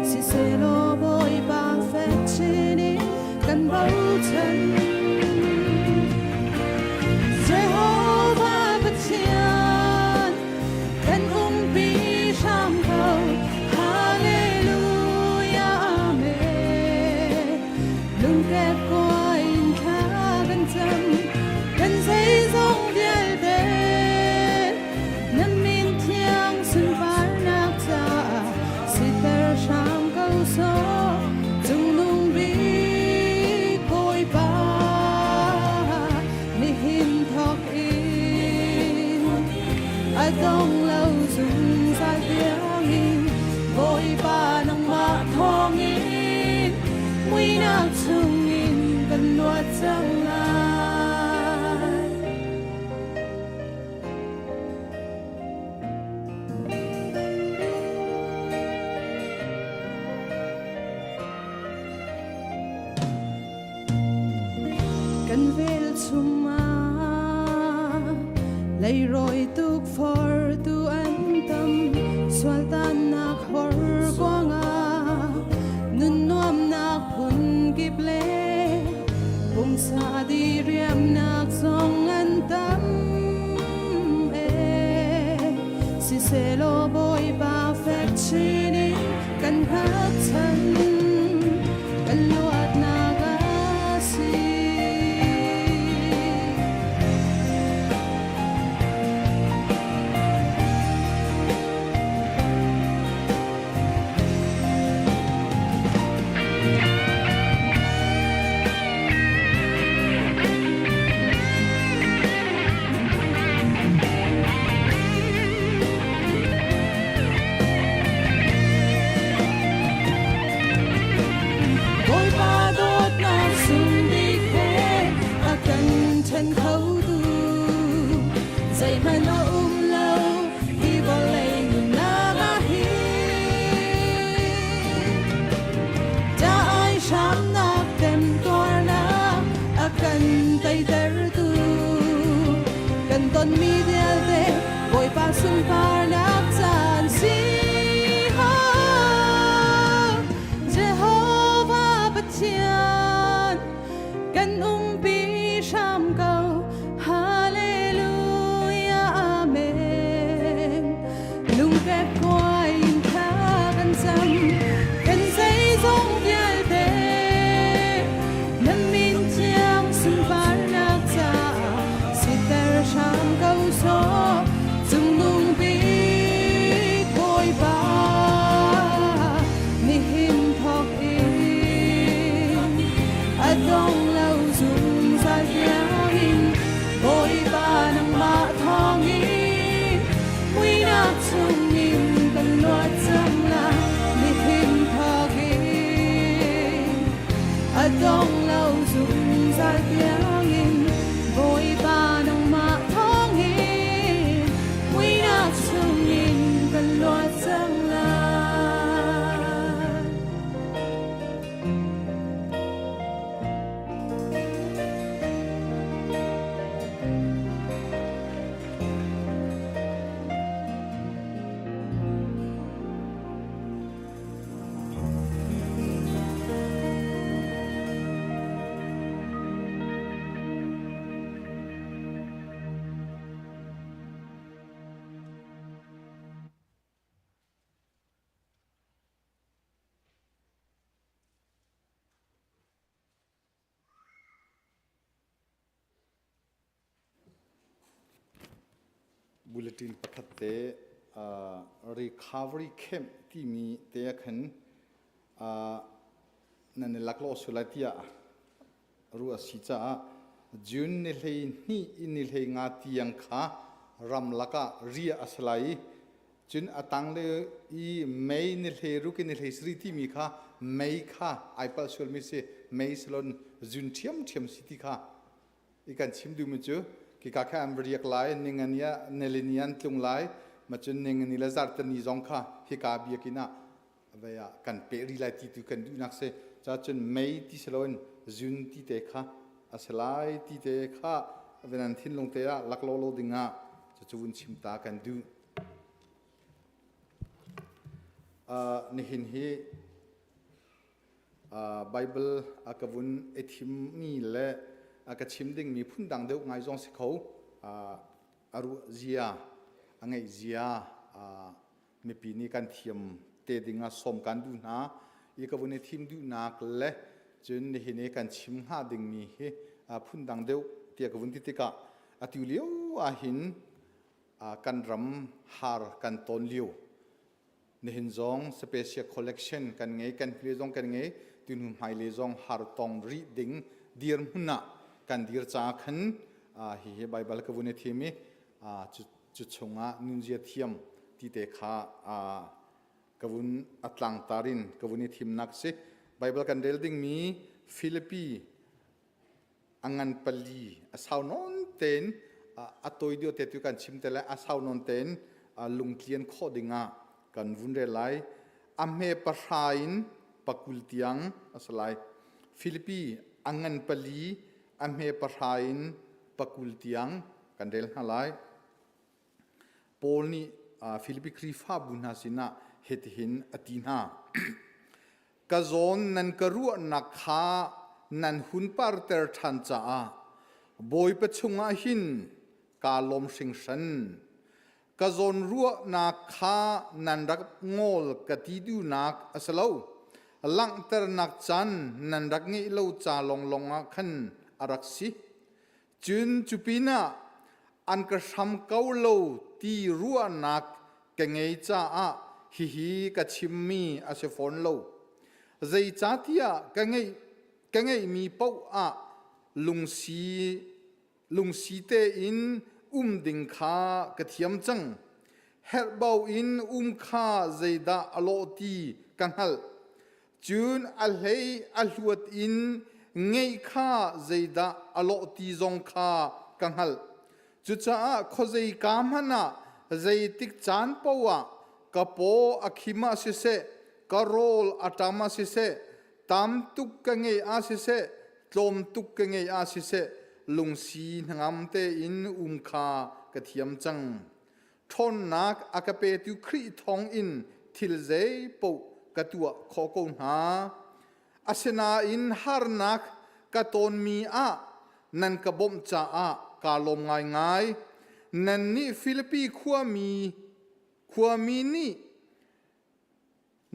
Siselaw Bawipa fek chin in kan bochan. Jehovah Pathian kan umpi hram ko. Hallelujah, Amen. Lungkep kuai in thla kan cam, kan zeizong vialte na min thiang sunparnak caah siter hram ko sawh. Cungnung bik Bawipa, nihin thawk in a dong lo zungzal tiangin Bawipa nangmah thawngin muihnak chungin kan luat cang lai. Kan velchum ah leirawi tukforhtu an tam. Sualtannak horkuang ah nun nuamnak phun kip le pumsa diriamnak zong an tam ee. Siselaw Bawipa fek chin in kan hngatchan kan luatnak a si. Bawipa dawtnak sung bik he a kan ṭhen khotu zeihmanh a um lo hi vawlei nunnak ah hin. Da ai hramnak temtuarnak a kan teitertu kan tonmi vialte Bawipa sunparnak caan si. Jehovah Pathian kan umpi hram ko. Hallelujah Amen. Lungkep kuai in thla kan cam kan zeizong vialte na min thiang sunparnak caah siter hram ko sawh cungnung bik Bawipa nihin thawk in a dong lo zungzal tiangin Bawipa nangmah thawngin muihnak chungin kan luat cang lai nihin thawk in a dong lo zungzal tiangin Bawipa nangmah thawngin muihnak chungin kan luat cang lai. Bulletin pakhat te recovery camp timi te ah khan nan i laklawh sual lai tiah ruah a si caah June ni 12 in ni 15 tiang kha ramlak ah riah a si lai i cun a tanglei i May ni 16 in ni 17 timi kha May kha ai palh sualmi si May salon June ṭhiamṭhiam si ti kha i kan chim duhmi cu kika kha an riak lai ningani ah nilini an tlung lai ma cun ningani le zarhteni zong kha hika biakinn ah vei ah kan peh rih lai ti tu kan duhnak si ca cun mei ti si loin zun ti te kha a si lai ti te kha nan thinlung te ah lak lo lo ding ah cucu vun chim ta kan duh. Nihin hi Bible a ka vun i thimmi le a ka chim dingmi phundang deuh ngai zong si kho. A ruah zia, a ngeih zia mipi nih kan thiam te ding ah sawm kan duh hna. I ka vun i thim duhnak le cun nihin i kan chim hnga dingmi hi phundang deuh tiah ka vun ti tikah atu lio ahhin kan ram har kan ton lio Nihin zong special collection kan ngei, kan hle zong kan ngei, tunu hmailei zong har tong rih ding dirhmun ah kan dir caah khan hihi Baibal ka vun i thim i cu chungah nunzia thiam ti te kha ka vun a tlangtar in ka vun i thimnak si. Baibal kan rel dingmi Filipi a ngan pali a sau nawn tein a tawi deuh te tu kan chim te lai a sau nawn tein lungtlian khawh ding ah kan vun rel lai a hme pahra in pakul tiang a si lai Filipi a ngan pali. a hme pahra in pakul tiang kan rel hna lai. Paul nih Filipi Khrihfabu hna sinah hitihin a ti hna. Ka zawn nan ka ruahnak kha nan hun parter ṭhan caah Bawipa chungah hin kaa lawm hringhran. Ka zawn ruahnak kha nan rak ngawl ka ti duhnak a si lo. Langhternak caan nan rak ngeih lo ca lawnglawng ah khan a rak si. Cun cu pinah an ka hram ko lo ti ruahnak ka ngei caah hihi ka chimmi a si fawn lo. Zeicahtiah ka ngeih ka ngeihmi paoh ah lungsi lungsi tein um ding kha ka thiam cang. Herhbau in um kha zeidah a lawh ti ka hngalh. Cun a hlei a hluat in ngeih kha zeidah a lawh ti zong kha ka hngalh. Cucaah khuazei ka hmanh ah zeitik caan paoh ah ka paw a khim ah siseh, ka rawl a ṭam ah siseh, tam tuk ka ngeih ah siseh, tlawm tuk ka ngeih ah siseh, lungsi hnangam tein um kha ka thiam cang. Ṭhawnnak a ka petu Khrih thawngin thil zeipaoh ka tuah khawh ko hna. Asinain harnak ka tonmi ah nan ka bawmh caah kaa lawm ngaingai. Nannih Filipi khuami khuami nih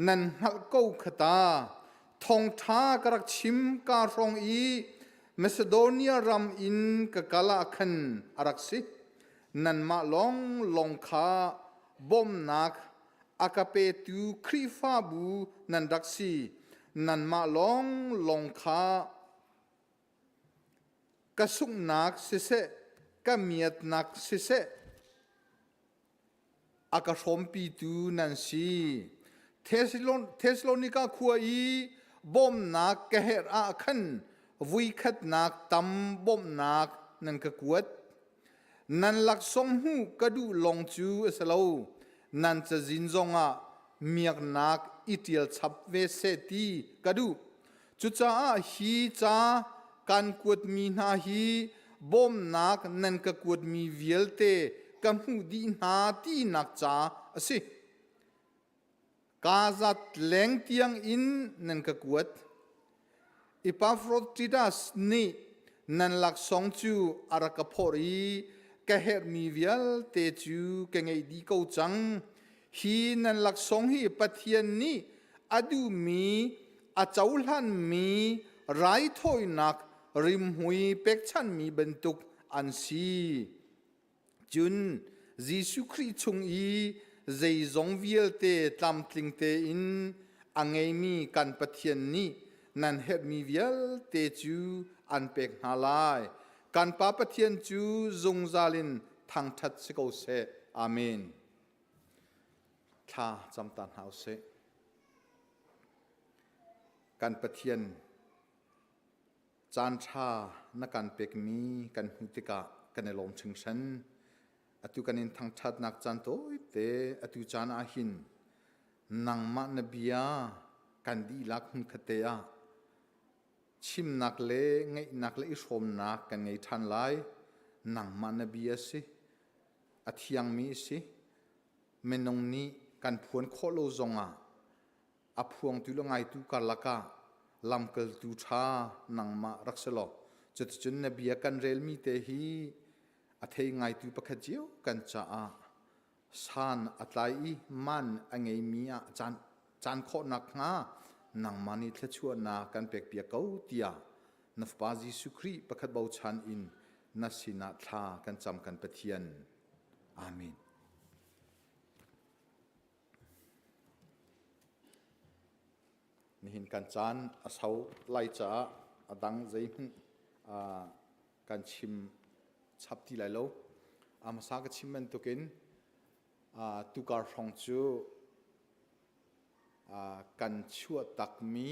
nan hngalh ko kha ta. Thawngṭha ka rak chim kaa hrawng i Macedonia ram in ka kal ah khan a rak si. Nanmah lawnglawng kha bawmhnak a ka petu Khrihfabu nan rak si. Nanmah lawnglawng kha ka sunghnak siseh, ka miatnak siseh, a ka hrawmpitu nan si. Thesalonika khua i bawmhnak ka herh ah khan vuikhatnak tam bawmhnak nan ka kuat. Nan laksawng hmuh ka duh lawng cu a si lo, nan cazin zongah miaknak i ṭial chap ve seh ti ka duh. Cucaah hi ca kan kuatmi hna hi bawmnak nan ka kuatmi vialte ka hmuh dih hna tinak ca a si. Kaa zat leng tiang in nan ka kuat. Epaphroditus nih nan laksawng cu a rak ka phorh i ka herhmi vialte cu ka ngeih dih ko cang. Hi nan laksawng hi Pathian nih a duhmi a cohlanmi raithawinak rimhmui pekchanhmi bantuk an si. Cun Jesuh Khrih chung i zeizong vialte tlamtling tein a ngeimi kan Pathian nih nan herhmi vialte cu an pek hna lai. Kan Pa Pathian cu zungzal in thangṭhat si ko seh. Amen. Thla cam ta hna u sih. Kan Pathian, caan ṭha na kan pekmi kan hmuh tikah kan i lawm hringhran. Atu kan in thangṭhatnak caan tawite atu caan ah hin nangmah na bia kan dihlak hmunkhatte ah chimnak le ngaihnak le i hrawmnak kan ngei ṭhan lai. Nangmah na bia si, a thiangmi si. Minung nih kan phuan khawh lo zongah a phuangtu le ngaitu karlak ah lamkaltu ṭha nangmah rak si law cuticun na bia kan relmi te hi a thei ngaitu pakhat cio kan caah san a tlai i man a ngeimi ah caan caan khawh nakhnga nangmah nih thluachuahnak kan pekpiak ko tiah na Fapa Jesuh Khrih pakhat bochan in na sinah thla kan cam kan Pathian. Amen. Nihin kan caan a sau lai caah a dang zeihmanh kan chim chap ti lai lo. A hmasa ka chim bantukin tukar hrawng cu kan chuah takmi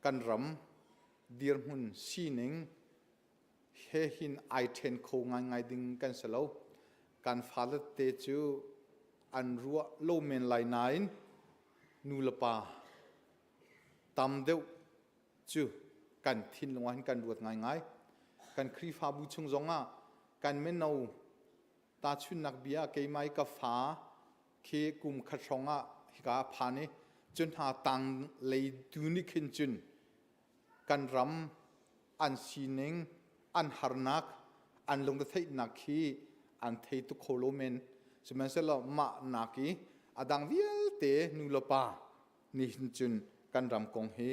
kan ram dirhmun sining he hin ai ṭhen kho ngaingai ding kan si lo. Kan fale te cu an ruah lo men lai nain nu le pa tam deuh cu kan thinlung ah hin kan ruat ngaingai. Kan Khrihfabu chung zongah kan mino tahchunnak bia keimah i ka fa khi kum khat hrawng ah hika phan i cun hna tang lei tu nih khin cun kan ram an sining an harnak an lungretheihnak khi an thei tuk kho lo men sihmanhsehlaw mah nak i a dang vialte nu le pa nih hin cun kan ram kong hi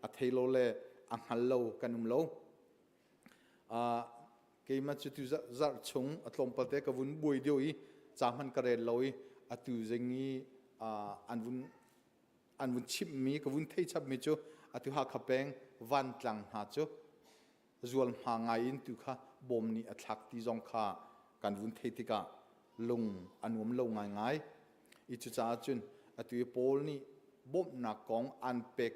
a thei lo le a hngal lo kan um lo. Uh, keimah cu tu zarh chung a tlawmpal te ka vun buai deuh i ca hman ka rel lo i atu zing i uh, an vun an vun chimhmi ka vun thei chapmi cu atu Hakha peng Vantlang hna cu zualhma ngai in tu kha bom nih a thlak ti zong kha kan vun thei tikah lung a nuam lo ngaingai. I cucaah cun atu i Paul nih bawmhnak kong an pek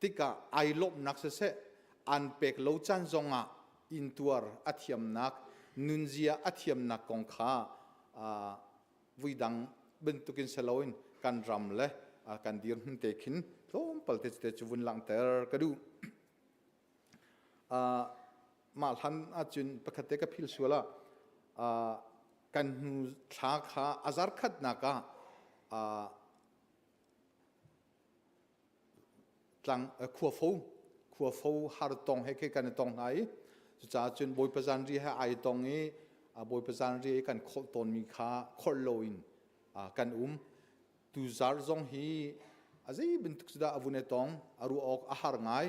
tikah ai lawmhnak siseh an pek lo caan zongah intuar a thiamnak nunzia a thiamnak kong kha vuidang bantukin si loin kan ram le kan dirhmun te khin tlawmpal te te cu vun langhter ka duh. Mah hlan ahcun pakhat te ka phil sual ah kan hnu thla kha a zarkhatnak ah tlang khuafo khuafo har tong he khi kan i tong hna i cucaah cun Bawipa zanri he ai tong i Bawipa zanri kan kholh tawnmi kha kholh loin kan um. Tuzar zong hi a zei bantuk cu dah a vun i tong a ruah awk a har ngai.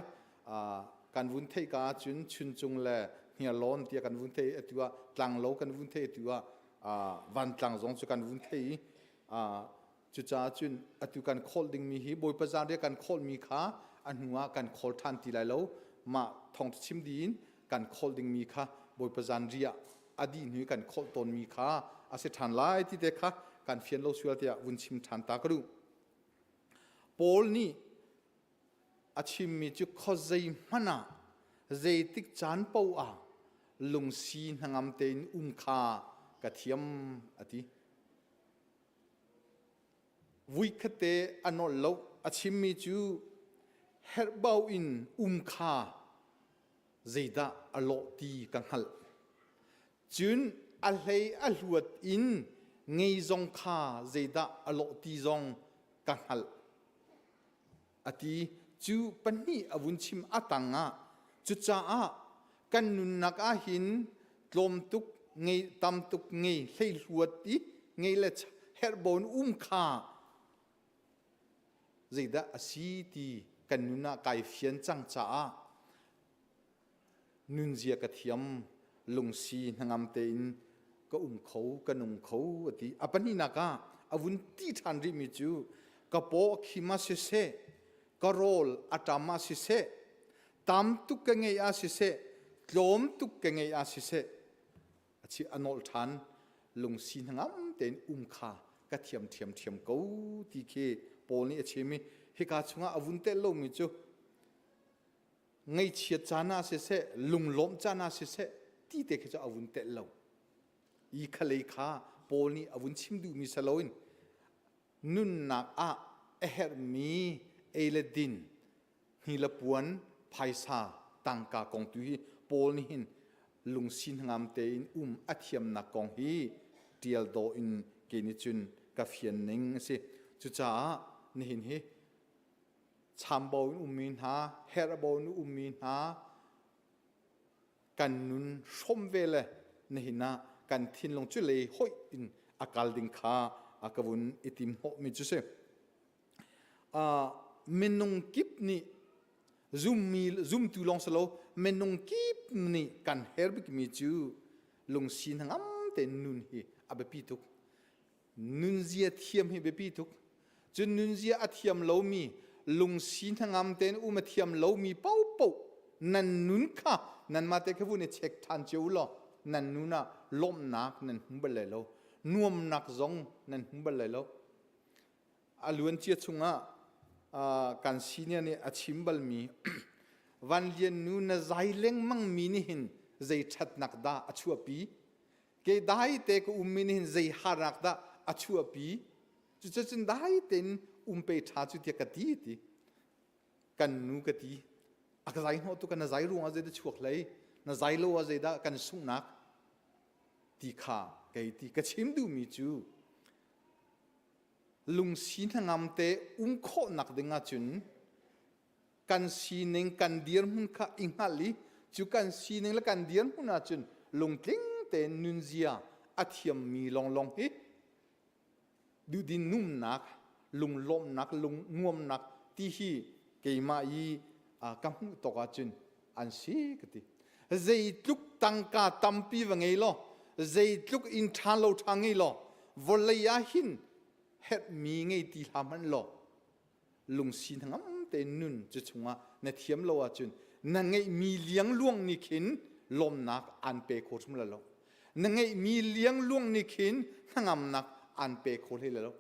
Kan vun theih ka ahcun Chuncung le Hniarlawn tiah kan vun theih atu ah Tlanglo kan vun theih atu ah Vantlang zong cu kan vun theih i cucaah cun atu kan kholh dingmi hi Bawipa zanriah kan kholhmi kha a hnu ah kan khawl ṭhan ti lai lo. Mah thawngṭha chim dih in kan kholh dingmi kha Bawipa zanriah a dih hnu i kan kholh tawnmi kha a si ṭhan lai ti te kha kan fian lo sual tiah vun chim ṭhan ta ka duh. Paul nih a chimmi cu khuazei hmanh ah zeitik caan paoh ah lungsi hnangam tein um kha ka thiam a ti. Vuikhatte a nolh lo a chimmi cu herhbau in um kha zeidah a lawh ti ka hngalh. Cun a hlei a hluat in ngei zong kha zeidah a lawh ti zong ka hngalh. A ti cu pahnih a vun chim a tang ah cucaah kan nunnak ah hin tlawm tuk ngei tam tuk ngei hlei hluat i ngei le herhbawn um kha zeidah a si ti kan nun ah kai fian cang caah nunzia ka thiam lungsi hnangam tein ka um kho ka nung kho a ti a pahnihnak ah a vun ti ṭhan rihmi cu ka paw a khim ah siseh ka rawl a ṭam ah siseh tam tuk ka ngeih ah siseh tlawm tuk ka ngeih ah siseh a chi a nolh ṭhan lungsi hnangam tein um kha ka thiam ṭhiamṭhiam ko ti khi Paul nih a chim i hika chungah a vun telh lomi cu ngaihchiat caan ah siseh lunglawmh caan ah siseh ti te khi cu a vun telh lo i khalei kha Paul nih a vun chim duhmi si loin nunnak ah a herhmi ei le din hni le puan phaisa tangka kong tu hi Paul nih hin lungsi hnangam tein um a thiamnak kong hi tial dawh in ke nih cun ka fian ning a si cucaah nihin hi chambau in ummi hna herhbau in ummi hna kan nun hrawm ve le nihin ah kan thinlung cu lei hoih in a kal ding kha a ka vun i tim hnawhmi cu si. Uh, minung kip nih zummi zumtu lawng si lo minung kip nih kan her bikmi cu lungsi hnangam tein nun hi a biapi tuk. Nunzia thiam hi biapi tuk. Cun nunzia a thiam lomi, lungsi hnangam tein um a thiam lomi paohpaoh nan nun kha nanmah te kha vun i check ṭhan cio u law nan nun ah lawmhnak nan hmu bal lai lo. Nuamnak zong nan hmu bal lai lo. A luancia chungah kan senior nih a chim balmi Van Lian nu na zai lengmang mi nih hin zei ṭhatnak dah a chuahpi? Ke dai te ka ummi nih hin zei harnak dah a chuahpi cucun dai tein um pe ṭha cu tiah ka ti ti kan nu ka ti. A ka zai hnawh tu ka na zai ruangah zeidah chuak hlei, na zai lo ah zeidah kan sunghnak ti kha kei ti ka chim duhmi cu lungsi hnangam te um khawhnak ding ahcun kan sining kan dirhmun kha i hngalh i cu kan sining le kan dirhmun ahcun lungtling tein nunzia a thiammi lawnglawng hi duhdin numnak lunglawmhnak lungnuamnak ti hi keimah i ka hmuh tawk ahcun an si ka ti. Zeitluk tangka tampi va ngei law zeitluk inn ṭha lo ṭha ngei law vawlei ah hin herhmi ngei ti hlah hmanh law lungsi hnangam tein nun cu chungah na thiam lo ahcun na ngeihmi liangluang nih khin lawmnak aan pe kho hrim lo. Na ngeihmi liangluang nih khin hnangamnak aan pe kho hlei lo.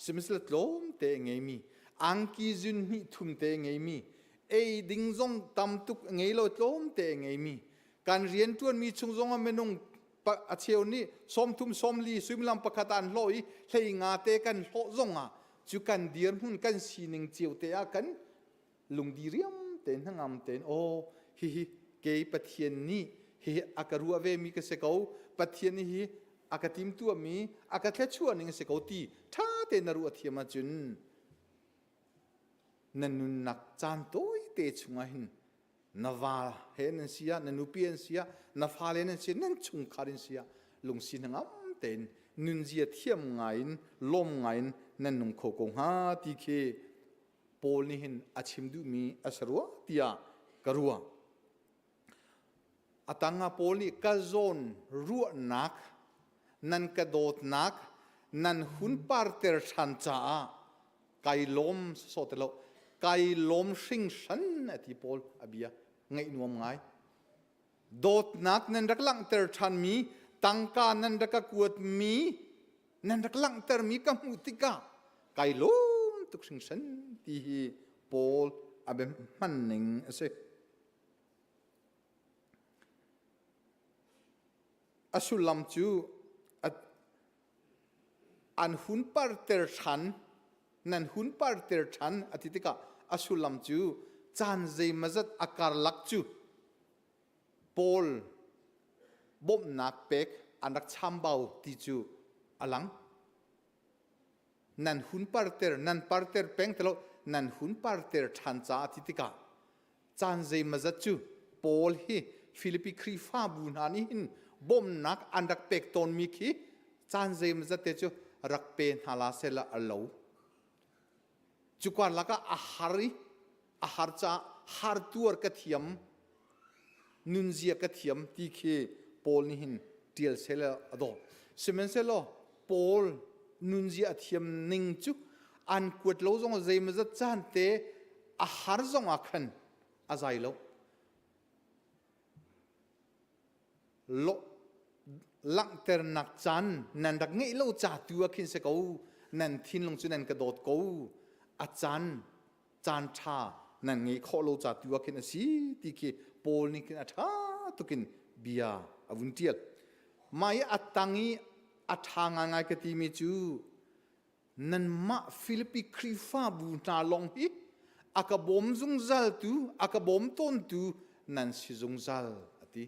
Sihmanhsehlaw tlawmte a ngeimi, angki zun hnih thum te a ngeimi, ei ding zong tam tuk a ngei lo tlawmte a ngeimi, kan rianṭuanmi chung zongah minung a cheu nih sawmthum sawmli suimilam pakhat ah an hlawh i hlei nga te kan hlawh zongah cu kan dirhmun kan sining cio te ah kan lungdi riam tein hnangam tein aw hihi kei Pathian nih hihi a ka ruah ve mi ka si ko Pathian nih hi a ka timtuah mi a ka thluachuah ning a si ko ti ṭha tein na ruah thiam ahcun na nunnak caan tawite chungah hin na va he nan si ah na nupi an si ah na fale nan si nan chungkhar in si ah lungsi hnangam tein nunzia thiam ngai in lawm ngai in nan nung kho ko hnga ti khi Paul nih hin a chim duhmi a si rua tiah ka ruah. A tang ah Paul nih ka zawn ruahnak nan ka dawtnak nan hun parter ṭhan caah kai lawm sawsawh ti lo kai lawm hringhran a ti Paul a bia ngaih nuam ngai. Dawtnak nan rak langhter ṭhanmi tangka nan rak ka kuatmi nan rak langhtermi ka hmuh tikah kai lawm tuk hringhran ti hi Paul a bia hman ning a si. A sullam cu an hun parter ṭhan nan hun parter ṭhan a ti tikah a sullam cu caan zeimazat a karlak cu Paul bawmhnak pek an rak chambau ti cu a lang. Nan hun parter nan parter peng ti lo nan hun parter ṭhan caah ti tikah caan zeimazat cu Paul hi Filipi Khrihfabu hna nih hin bawmhnak an rak pek tawnmi khi caan zeimazat te cu rak pe hna la sehla a lo. Cu lakah a har i a har caah har tuar ka thiam nunzia ka thiam ti khi Paul nih hin ṭial sehla a dawh. Sihmanhsehlaw Paul nunzia a thiam ning cu an kuat lo zong zeimawzat caan te a har zong ah khan a zai lo. Langhternak caan nan rak ngeih lo ca tu ah khin si ko nan thinlung cu nan ka dawt ko a caan caan ṭha nan ngeih khawh lo ca tu ah khin a si ti khi Paul nih khin a ṭha tukin bia a vun ṭial. Mah i a tang i a ṭha ngaingai ka timi cu nanmah Filipi Khrihfabu hna lawng hi a ka bawm zungzaltu a ka bawm tawntu nan si zungzal a ti.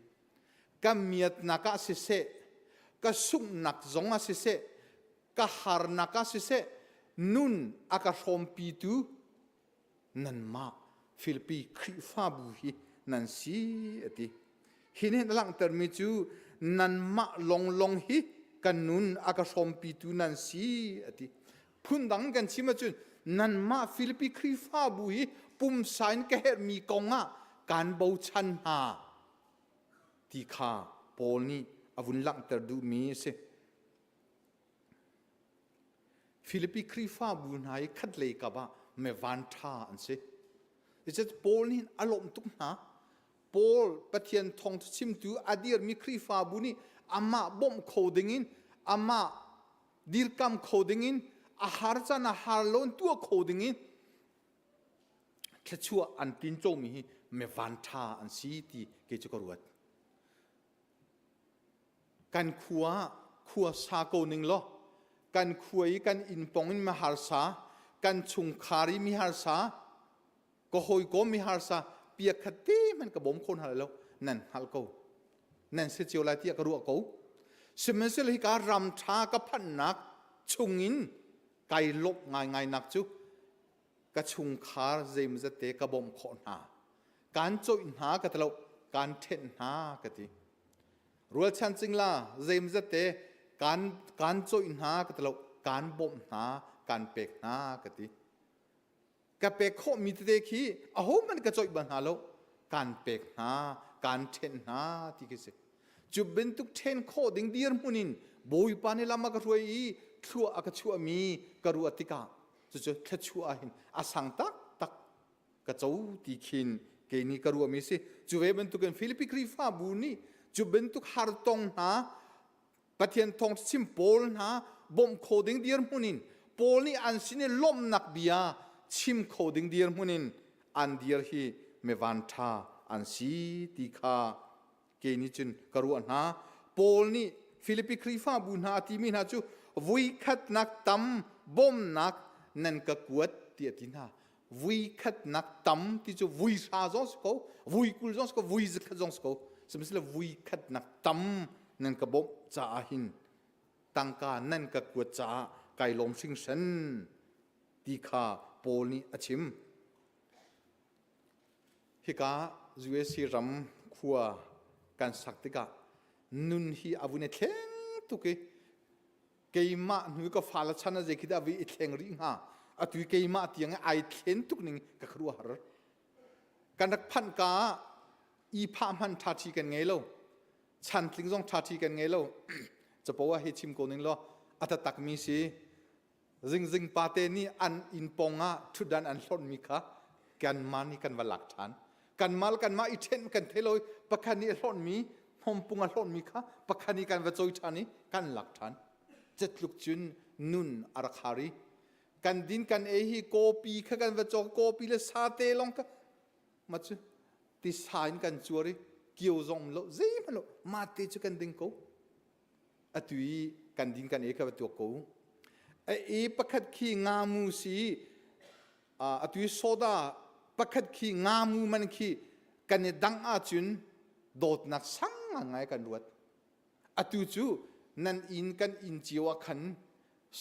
Ka miatnak ah siseh, ka sunghnak zong ah siseh, ka harnak ah siseh, nun a ka hrawmpitu nanmah Filipi Khrihfabu hi nan si a ti. Hi nih a langhtermi cu nanmah longlong hi kan nun a ka hrawmpitu nan si a ti. Phundang kan chim ahcun nanmah Filipi Khrihfabu hi pumsa in ka herhmi kong ah kaan bochan hna ti kha Paul nih a vun langhter duhmi a si. Filipi Khrihfabu hna i khatlei kap ah mevan ṭha an si. Cucu Paul nih a lawmh tuk hna. Paul Pathian thawngṭha chimtu a dirmi Khrihfabu nih amah bawmh kho dingin amah dirkam kho dingin a har caan ah har lo in tuah kho dingin thluachuah an tincomi hi mevan ṭha an si ti kei cu ka ruat. Kan khua khua sa ko ning law kan khua i kan inn pong in miharsa kan chungkhar i miharsa ka hawikom miharsa pia khat te hmanh ka bawm kho hna lai lo nan hngalh ko nan si cio lai tiah ka ruah ko sihmanhsehlaw hika ram ṭha ka phanhnak chungin kai lawmh ngaingai nak cu ka chungkhar zeimawzat te ka bawmh khawh hna kaan cawih hna ka ti lo kaan ṭhenh hna ka ti rualchan cingla zeimawzat te kaan kaan cawih hna ka ti lo kaan bawmh hna kaan pek hna ka ti ka pek khawhmi tete khi ahohmanh ka cawih bal hna lo kaan pek hna kaan ṭhenh hna ti khi si cu bantuk ṭhen khawh ding dirhmun in Bawipa nih lam a ka hruai i thlua a ka chuahmi ka ruah tikah cucu thluachuah ah hin a sang taktak ka co ti khin kei nih ka ruahmi si cu ve bantukin Filipi Khrihfabu nih cu bantuk hartong hna Pathian thawng chim Paul hna bawmh kho ding dirhmun in Paul nih an sin i lawmhnak bia chim kho ding dirhmun in an dir hi mevan ṭha an si ti kha kei nih cun ka ruah hna. Paul nih Filipi Khrihfabu hna a timi hna cu vuikhatnak tam bawmnak nan ka kuat ti a ti hna. Vuikhatnak tam ti cu vui hra zong si ko, vui 20 zong si ko, vui 100 zong si ko. Sihmanhsehlaw vuikhatnak tam nan ka bawmh caah hin tangka nan ka kuat caah kai lawm hringhran ti kha Paul nih a chim. Hika USA ram khua kan sak tikah nun hi a vun i thleng tuk i keimah hnu ka fale chan a zei khi dah vi i thleng rih hnga atu i keimah tiang i ai thlen tuk ning ka khuaruahhar kan rak phanh ka ah i phah hman ṭhaṭhi kan ngei lo chantling zong ṭhaṭhi kan ngei lo capo ah hei chim ko ning law a taktak mi si Zingzing pate nih an inn pong ah ṭhutdan an hlonhmi kha kanmah nih kan va lak ṭhan. Kanmah le kanmah i ṭhen kan thei lo i pakhat nih a hlonhmi hnawmpung a hlonhmi kha pakhat nih kan va cawi ṭhan i kan lak ṭhan. Cetluk cun nun a rak har i kan din kan ei hi kawpi kha kan va cawk kawpi le sate lawng kha ma cu tisa in kan cuar i kio zong lo zeihmanh lo mate cu kan ding ko. Atu i kan din kan ei kha va tuak ko. A e pakhat khi ngamu si atu i soda pakhat khi ngamu man khi kan i dang ahcun dawtnak sang ngai kan ruat. Atu cu nan inn kan inn cio ah khan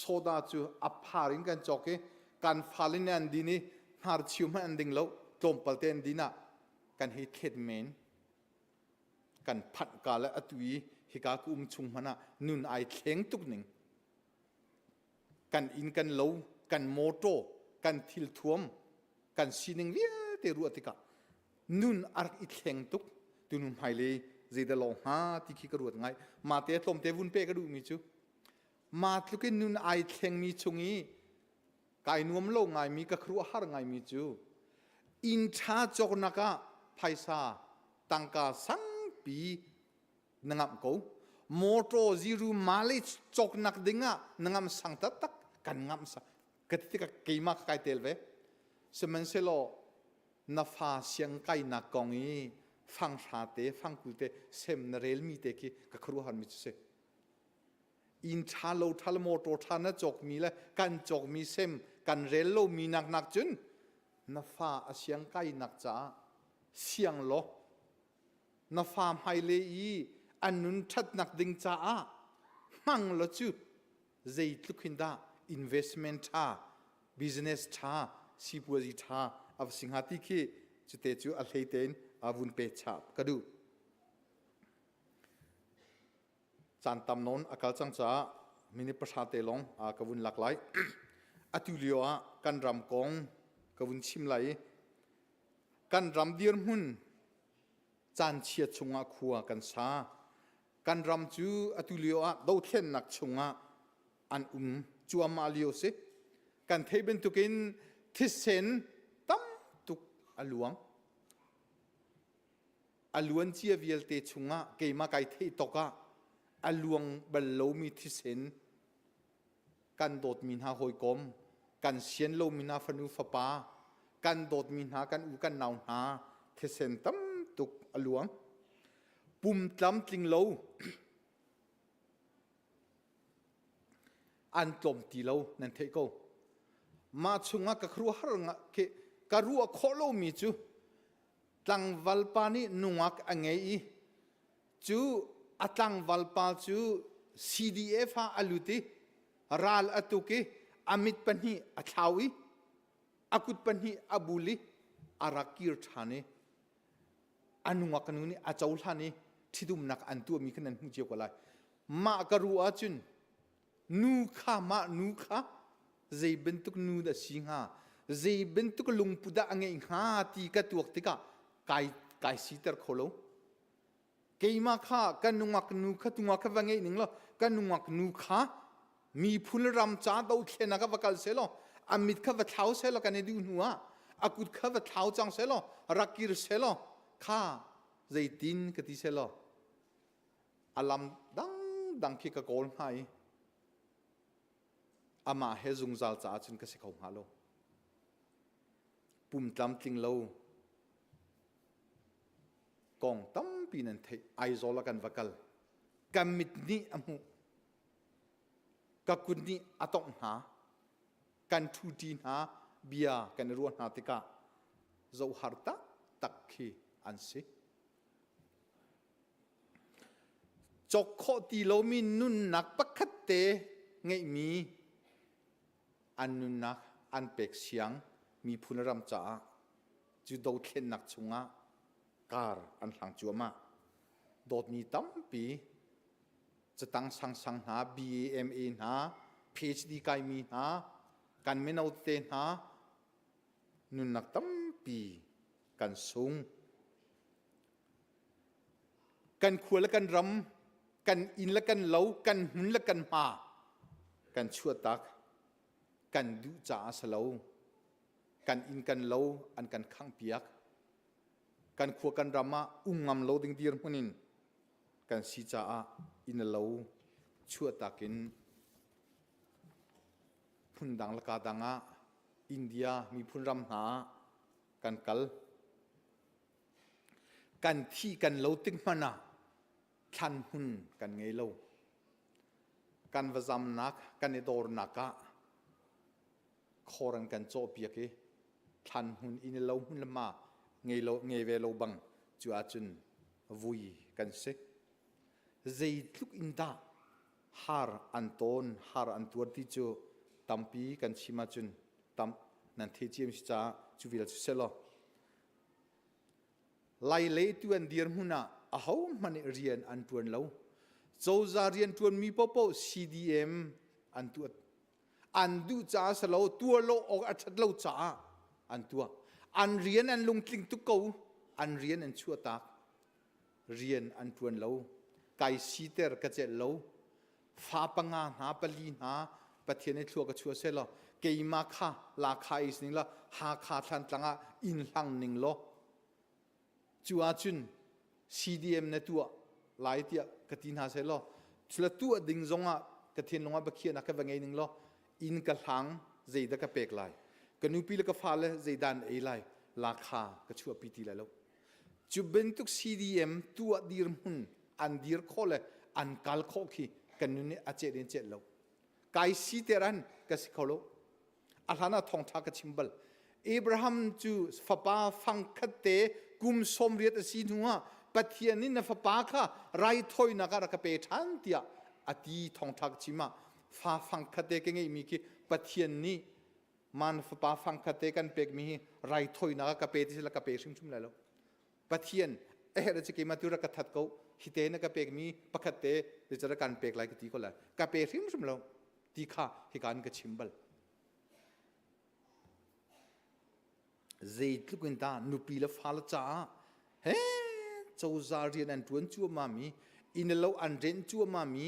soda cu a phar in kan cawk i kan fale nih an din i hnarchiu hmanh an ding lo tlawmpal te an din ah kan hei thlet men. Kan phanh ka le atu i hika ka um chung hmanh ah nun ai thleng tuk ning. Kan inn kan lo, kan mawṭaw, kan thilthuam, kan sining vialte ruah tikah nun a rak i thleng tuk. Tunu hmailei zeidah lawng hnga ti khi ka ruat ngai. Mah te tlawmte vun pe ka duhmi cu ma tluk in nun ai thlengmi chung i kai nuam lo ngaimi ka khuaruahhar ngaimi cu inn ṭha cawknak ah phaisa tangka sangpi na ngamh ko motor zero mileage cawknak ding ah na ngamh sang taktak kan ngamh sang ka ti tikah keimah ka kai tel ve sihmanhsehlaw na fa siang kainak kong i fang hra te fang kul te sem na relmi te khi ka khuaruahhar mi cu si inn ṭha lo ṭha le motor ṭha na cawkmi le kan cawkmi sem kan rel lomi nak nak cun na fa a siang kainak caah siang law na fa hmailei i an nun ṭhatnak ding caah hmang law cu zeitluk hin dah investment ṭha business ṭha sipuazi ṭha a va si hnga ti khi cute cu a hlei tein a vun pe chap ka duh. Caan tam nawn a kal cang caah minute pahra te lawng ka vun lak lai. Atu lio ah kan ram kong ka vun chim lai i kan ram dirhmun caan chia chungah khua kan sa. Kan ram cu atu lio ah dothlennak chungah an um cuahmah lio si. Kan theih bantukin thisen tam tuk a luang. A luancia vialte chungah keimah kai theih tawk ah a luang bal lomi thisen kan dawtmi hna hawikom, kan sian lomi hna fanu fapa, kan dawtmi hna kan u kan nau hna thisen tam tuk a luang. Pum tlamtling lo an tlawm ti lo nan theih ko. Mah chungah ka khuaruahhar ka ruah khawh lomi cu. Tlangval pa nih nungak a ngei i cu a tlangval pa cu CDF ah a lut i ral a tuk i a mit pahnih a thlau i a kut pahnih a bul i a rak kir ṭhan i a nungak nu nih a cohlan i ṭhitumnak an tuahmi kha nan hmuh cio ko lai. Mah ka ruah ahcun nu kha mah nu kha zei bantuk nu dah si hnga zei bantuk lungput dah a ngeih hnga ti ka tuak tikah kai kai siter kho lo keimah kha ka nungak nu kha tungah kha va ngeih ning law ka nungak nu kha miphun ram ca dothlen ah ka va kal seh law a mit kha va thlau seh law kan i duh hnu ah a kut kha va thlau cang seh law rak kir seh law kha zeitin ka ti seh law a lam dangdang khi ka kawl hnga i amah he zungzal caah cun ka si kho hnga lo. Pum tlamtling lo kong tampi nan theih. Aizawl ah kan va kal. Ka mit nih a hmuh. Ka kut nih a tongh hna. Kan ṭhuṭi hna bia kan i ruah hna tikah zohhar taktak khi an si. Cawk khawh ti lomi nunnak pakhat te ngeihmi an nunnak an pek siang miphun ram caah cu dothlennak chungah kar an hlang cuahmah. Dawtmi tampi catang sangsang hna, BAMA hna, PhD kaimi hna, kan mino te hna nunnak tampi kan sung. Kan khua le kan ram, kan inn le kan lo, kan hmun le kan hma kan chuahtak, kan duh caah a si lo. Kan inn kan lo an kan khanghpiak. Kan khua kan ram ah um ngam lo ding dirhmun in kan si caah inn le lo chuahtak in phundang le ka dang ah India miphun ram hna ah kan kal. Kan thi kan lo tik hmanh ah thlan hmun kan ngei lo. Kan va zamnak, kan i dawrnak ah khor an kan cawhpiak i thlan hmun inn lo hmun le ma ngei lo ngei ve lo bang cu ahcun vui kan si. Zeitluk in dah har an tawn, har an tuar ti cu tampi kan chim ahcun tam nan thei ciam si caah cu vial cu selaw Lai lei tu an dirhmun ah ahohmanh nih rian an ṭuan lo. Cozah rian ṭuanmi paohpaoh CDM an tuah. An duh caah si lo, tuah lo awk a ṭhat lo caah an tuah. An rian an lungtling tuk ko. An rian an chuahtak. Rian an ṭuan lo. Kai siter ka celh lo. Fa panga hna pali hna Pathian i thlua ka chuah seh law keimah kha Lakha is ning law Hakha Thlantlang ah inn hlang ning law cu ahcun CDM na tuah lai tiah ka ti hna seh law cula tuah ding zongah ka thinlung ah biakhiahnak ka va ngei ning law inn ka hlang zeidah ka pek lai ka nupi le ka fale zeidah an ei lai Lakha ka chuahpi ti lai lo Cu bantuk CDM tuah dirhmun an dir khawh le an kal khawh khi kan nun nih a ceh in ceh lo. Kai si teran ka si kho lo. A hlan ah thawngtha ka chim bal. Abraham cu fapa fangkhat te kum 80 a si hnu ah Pathian nih na fapa kha raithawinak ah rak ka pe ṭhan tiah a ti thawngtha ka chim ah fa fangkhat te ka ngeihmi khi Pathian nih Man fapa fangkhat te kan pekmi hi raithawinak ah ka pe ti sila ka pe hrimhrim lai lo. Pathian a herh ci keimah tu rak ka that ko hi te na ka pekmi pakhat te zeicahdah kan pek lai ka ti ko lai ka pe hrimhrim lo ti kha hika in ka chim bal. Zeitluk in dah nupi le fale caah he cozah rian an ṭuan cuahmah mi inn le lo an renh cuahmah mi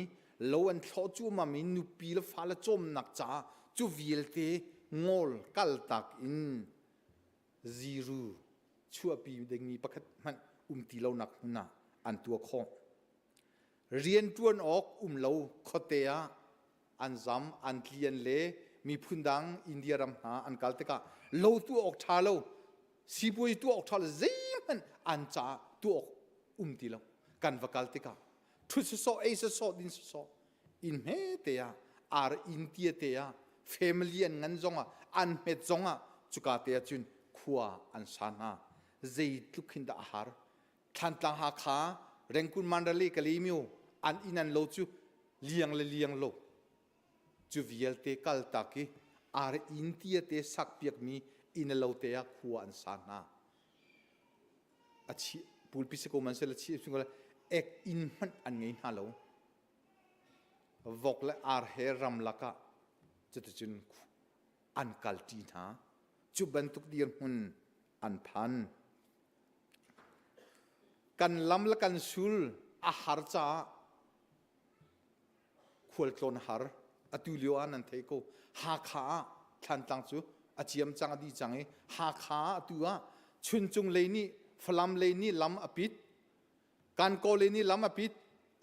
lo an thlawh cuahmah mi nupi le fale cawmnak caah cu vialte ngol kaltak in ziru chuahpi dingmi pakhat hmanh um ti lonak hmun ah an tuah khawh. Rianṭuan awk um lo khuate ah an zam an tlian le miphun dang India ram hna an kal tikah lo tuah awk ṭha lo sipuai tuah awk ṭha lo zeihmanh an caah tuah awk um ti lo kan va kal tikah ṭhut sawsawh ei sawsawh din sawsawh inn hme te ah ar inn tia te ah family an ngan zongah an hmet zongah cuka te ah cun khua an sa hna. Zeitluk hin dah a har. Thlantlang Hakha, Rengkun Mandalay Kalaymyo an inn an lo cu liang le liang lo. Cu vialte kaltak i ar inn tia te sak piakmi inn a lo te ah khua an sa hna. A chi pulpi si ko man sel a chi ek inn hmanh an ngei hna lo. Vok le ar he ramlak ah cuticun an kalṭi hna. Cu bantuk dirhmun an phan. Kan lam le kan sul a har caah khualtlawn har atu lio ah nan thei ko. Hakha ah Thlantlang cu a ciam cang a dih cang i Hakha ah atu ah Chuncung lei nih Falam lei nih lam a pit Kankaw lei nih lam a pit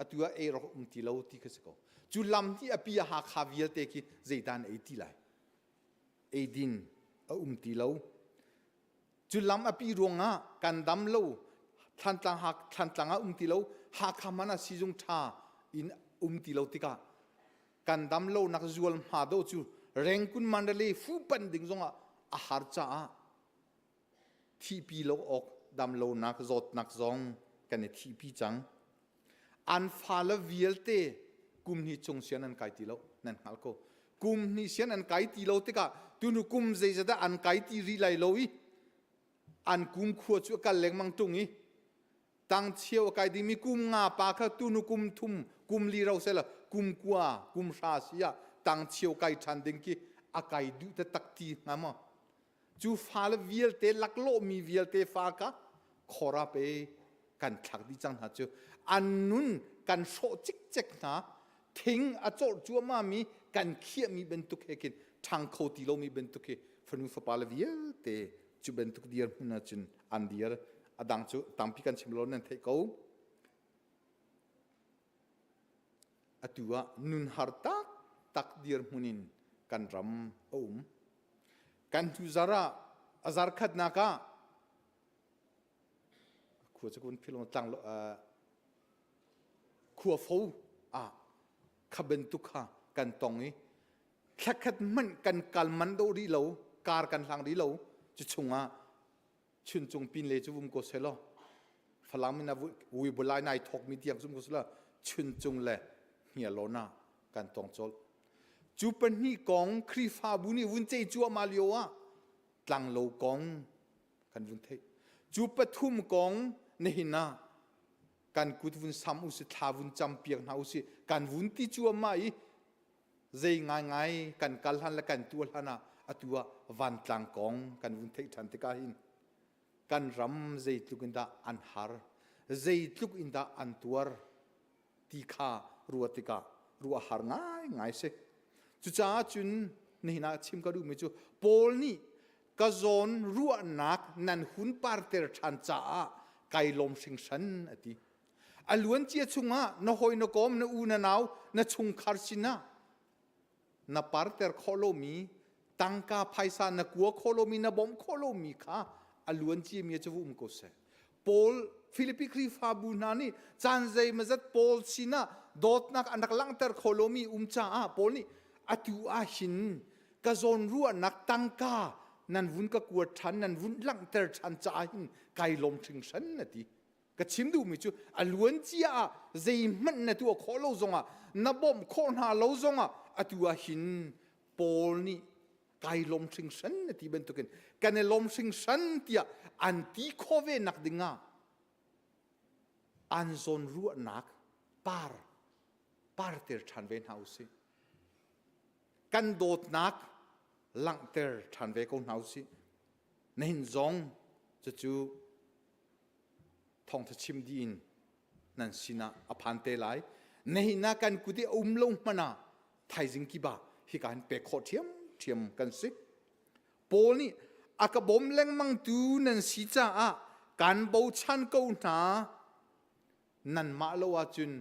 atu ah ei rak um ti lo ti kha si ko. Cu lam hi a pi a Hakha vialte khi zeidah an ei ti lai? Eidin a um ti lo. Cu lam a pi ruangah kan dam lo Thlantlang Thlantlang ah um ti lo Hakha hmanh ah siizung ṭha in um ti lo tikah kan dam lonak zual hma do cu Rengkun Mandalay fuhpanh ding zongah a har caah thihpi lo awk dam lonak zawtnak zong kan i thihpi cang. An fale vialte kum hnih chung sian an kai ti lo nan hngal ko. Kum hnih sian an kai ti lo tikah tunu kum zeizat dah an kai ti rih lai lo i an kum khua cu a kal lengmang ṭung i tangcheu a kai dingmi kum nga pa kha tunu kum thum kum li ro sela kum kua kum hra si ah tangcheu kai ṭhan ding khi a kai duh taktak ti hnga maw Cu fale vialte laklawhmi vialte fa kha khor ah pe kan thlak dih cang hna cu an nun kan hrawh cikcek hna thing a cawlh cuahmah mi kan khiahmi bantuk he khin ṭhang kho ti lomi bantuk hi fanu fapa le vialte cu bantuk dirhmun ah cun an dir a dang cu tampi kan chim lo nan theih ko Atu ah nun har taktak dirhmun in kan ram a um. Kan hnu zar ah a zar khatnak ah khua cu kun philong tlang khua fo ah kha bantuk kha kan tong i thlakhat hmanh kan kal man do rih lo kar kan hlang rih lo cu chungah Chuncung pinle cu vum ko selaw Falam in a vuibulai nai thawkmi tiang zum ko selaw Chuncung le Hniarlawn ah kan tong colh. Cu pahnih kong Khrihfabu nih vun cei cuahmah lio ah tlanglo kong kan vun theih. Cu pathum kong nihin ah kan kut vun sam usih thla vun cam piak hna usih kan vun ti cuahmah i zei ngaingai kan kal hlan le kan tuah hlan ah atu ah vantlang kong kan vun theih ṭhan tikah hin kan ram zeitluk in dah an har zeitluk in dah an tuar ti kha ruah tikah ruah har ngaingai si cucaah cun nihin ah chim ka duhmi cu Paul nih ka zawn ruahnak nan hun parter ṭhan caah kai lawm hringhran a ti A luancia chungah na hawi na kawm na u na nau na chungkhar sinah na parter khawh lomi tangka phaisa na kua khawh lomi na bawmh khawh lomi kha a luancia mi cu va um ko seh. Paul Filipi Khrihfabu hna nih caan zeimazat Paul sinah dawtnak an rak langhter khawh lomi um caah Paul nih atu ah hin ka zawnruahnak tangka nan vun ka kuat ṭhan nan vun langhter ṭhan caah hin kai lawm hringhran a ti. Ka chim duhmi cu a luancia ah zeihmanh na tuah khawh lo zongah na bawmh khawh hna lo zongah atu ah hin Paul nih kai lawm hringhran na ti bantukin kan i lawm hringhran tiah an ti khawh ve nak dingah an zawn ruahnak par parter ṭhan ve hna usih. Kan dawtnak langhter ṭhan ve ko hna usih. Nihin zong cucu thawngtha chim dih in nan sinah a phan te lai nihin ah kan kut i a um lo hmanh ah thaizing kip ah hika hin pek khawh ṭhiamṭhiam kan si Paul nih a ka bawm lengmangtu nan si caah kan bochan ko hna nanmah lo ahcun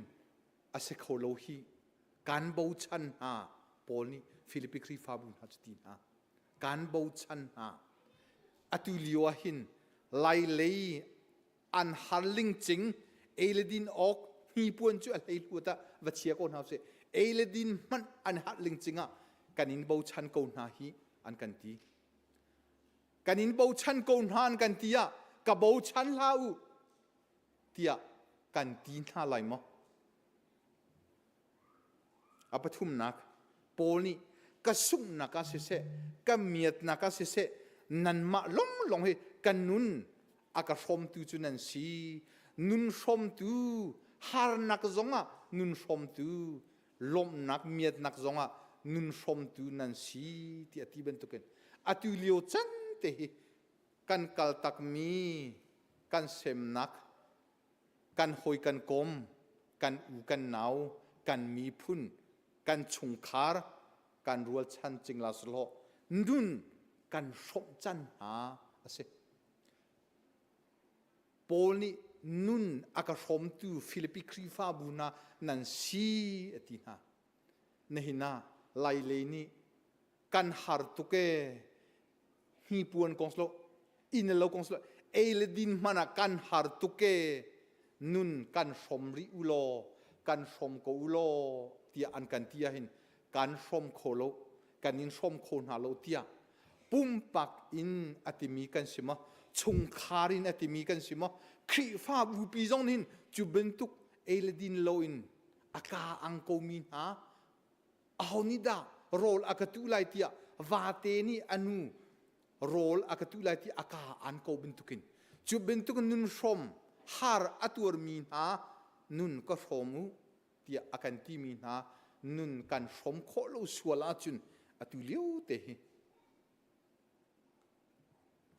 a si kho lo hi kan bochan hna Paul nih Filipi Khrihfabu hna cu ti hna kan bochan hna. Atu lio ah hin Lai lei an har lingcing ei le din awk hnipuan cu a hlei hluat ah va chia ko hna usih. Ei le din hmanh an har lingcing ah kan in bochan ko hna hi an kan ti. Kan in bochan ko hna an kan ti ah ka bochan hlah u tiah kan ti hna lai maw? A pathumnak, Paul nih ka sunghnak ah siseh, ka miatnak ah siseh, nanmah longlong hi ka nun a ka hrawmtu cu nan si. Nun hrawmtu, harnak zongah nun hrawmtu, lawmhnak miatnak zongah nun hrawmtu nan si ti a ti bantukin atu lio can te hi kan kaltakmi kan semnak kan hawi kan kom kan u kan nau kan miphun kan chungkhar kan rualchan cingla sawhlawh nun kan hrawmh can hna a si. Paul nih nun a ka hrawmtu Filipi Khrihfabu hna nan si a ti hna. Nihin ah Lailei nih kan har tuk ee hnipuan kong silo inn lo kong silo ei le din hmanh ah kan har tuk ee nun kan hrawm rih u law kan hrawm ko u law tiah an kan ti ahhin kan hrawm kho lo kan in hrawm kho hna lo tiah pumpak in a timi kan si maw chungkhar in a timi kan si maw Khrihfabu pi zong nih cu bantuk ei le din lo in a ka ang komi hna aho nih dah rawl a ka tuh lai tiah vate nih a nu rawl a ka tuh lai ti a ka an ko bantukin cu bantuk nun hrawm har a tuarmi hna nun ka hrawm u tiah a kan timi hna nun kan hrawm khawh lo sual ahcun atu lio te hi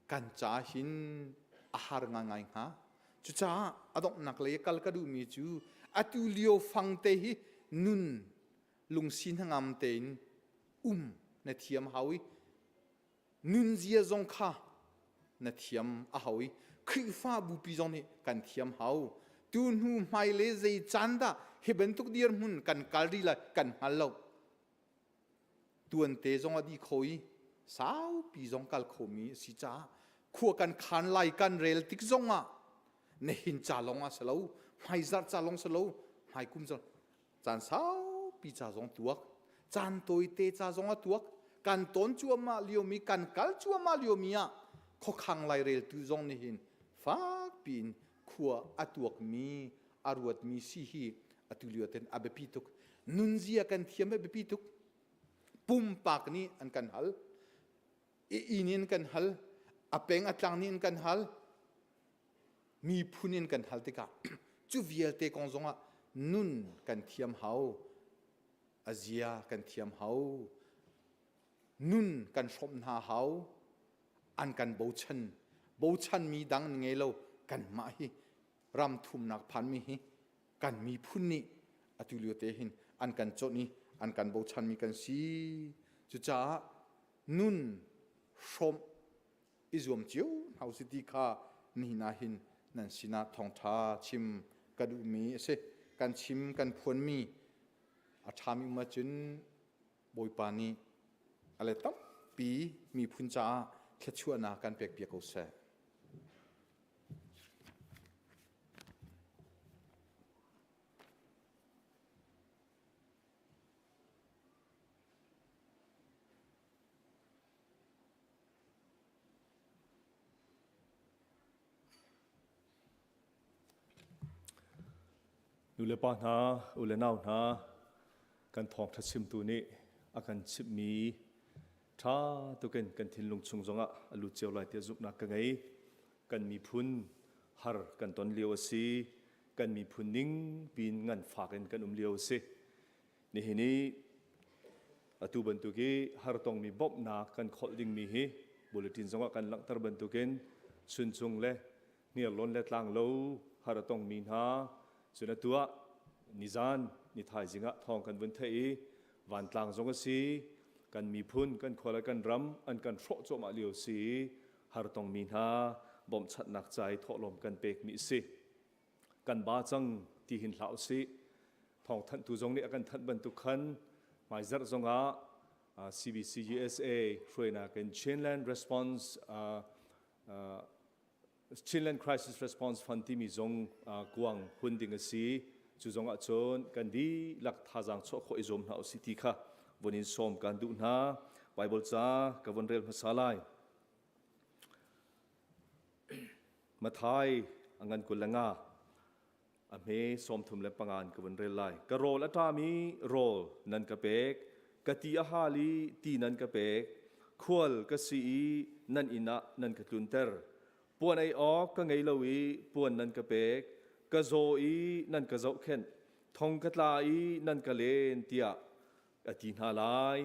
kan ca hin a har ngaingai hnga. Cucaah a donghnak lei kal ka duhmi cu atu lio fang te hi nun lungsi hnangam tein um na thiam hau i nunzia zong kha na thiam a hau i Khrihfabu pi zong nih kan thiam hau. Tu hnu hmaile zei caan dah hi bantuk dirhmun kan kal rih lai kan hngal lo. Tuante zong a dih kho i saupi zong kal khomi a si caah khua kan khan lai kan rel tik zong ah nihin ca lawng ah si lo hmaizarh ca lawng si lo hmaikum zong caan saupi ca zong tuak caan tawite ca zong a tuak kan tawn cuahmah liomi kan kal cuahmah liomi ah khuakhang laireltu zong nih hin fakpi in khua a tuakmi a ruatmi si hi atu lio ten a biapi tuk nunzia kan thiam a biapi tuk pumpak nih an kan hal i inn in kan hal a peng a tlang nih in kan hal miphun in kan hal tikah cu vialte kong zongah nun kan thiam hau a zia kan thiam hau nun kan hrawmh hna hau an kan bochan bochanmi dang ngei lo kanmah hi ram thumnak phanmi hi kan miphun nih atu lio te hin an kan chawnh i an kan bochanmi kan si cucaah nun hrawmh i zuam cio hna usih ti kha nihin ah hin nan sinah thawngṭha chim ka duhmi a si kan chim kan phuanmi a ṭhami um ahcun Bawipa nih a let tampi miphun caah thluachuahnak kan pekpiak ko seh. Nu le pa hna, u le nau hna, kan thawngṭha chimtu nih a kan chimhmi ṭha tukin kan thinlung chung zongah a lut cio lai tiah zumhnak ka ngei. Kan miphun har kan ton lio a si. Kan miphun ning piin nganfak in kan um lio a si. Nihin i atu bantuk i hartongmi bawmhnak kan kholh dingmi hi bulletin zongah kan langhter bantukin Chuncung le Hniarlawn le Tlanglo har a tongmi hna cun atu ah nizan ni thaizing ah thawng kan vun theih i vantlang zong a si kan miphun kan khua le kan ram an kan hrawh cuahmah lio si i hartongmi hna bawmhchanhnak ca i thawhlawm kan pekmi a si. Kan ba cang ti hin hlah usih. Thawngthanhtu zong nih a kan thanh bantuk khan hmaizarh zongah CBC USA hruainak in Chinland Response Chinland Crisis Response Fund timi zong kuang hun ding a si. Cu zong ah cun kan dihlak thazaang chuah khawh i zuam hna usih ti kha vun in sawm kan duh hna. Bible ca ka vun rel hmasa lai. Mathai a ngan 25 a hme 35 in ka vun rel lai. Ka rawl a ṭam i rawl nan ka pek, ka ti a hal i ti nan ka pek, khual ka si i nan inn ah nan ka tlunter. Puan ei awk ka ngei lo i puan nan ka pek, ka zaw i nan ka zohkhenh, thong ka tla i nan ka len tiah a ti hna lai.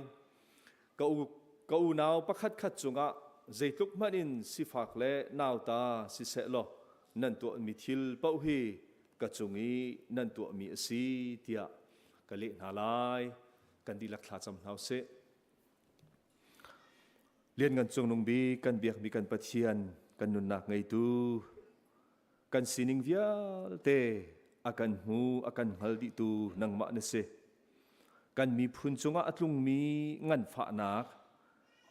Ka, u, ka unau pakhatkhat cungah zeitluk hmanh in sifak le nauta siseh law nan tuahmi thil paoh hi ka cung i nan tuahmi a si tiah ka leh hna lai. Kan dihlak thlacam hna usih. Lianngan Cungnung Bik kan biakmi kan Pathian kan nunnak ngeitu kan sining vialte a kan hmu a kan hngal dihtu nangmah na si. Kan miphun cungah a tlungmi nganfahnak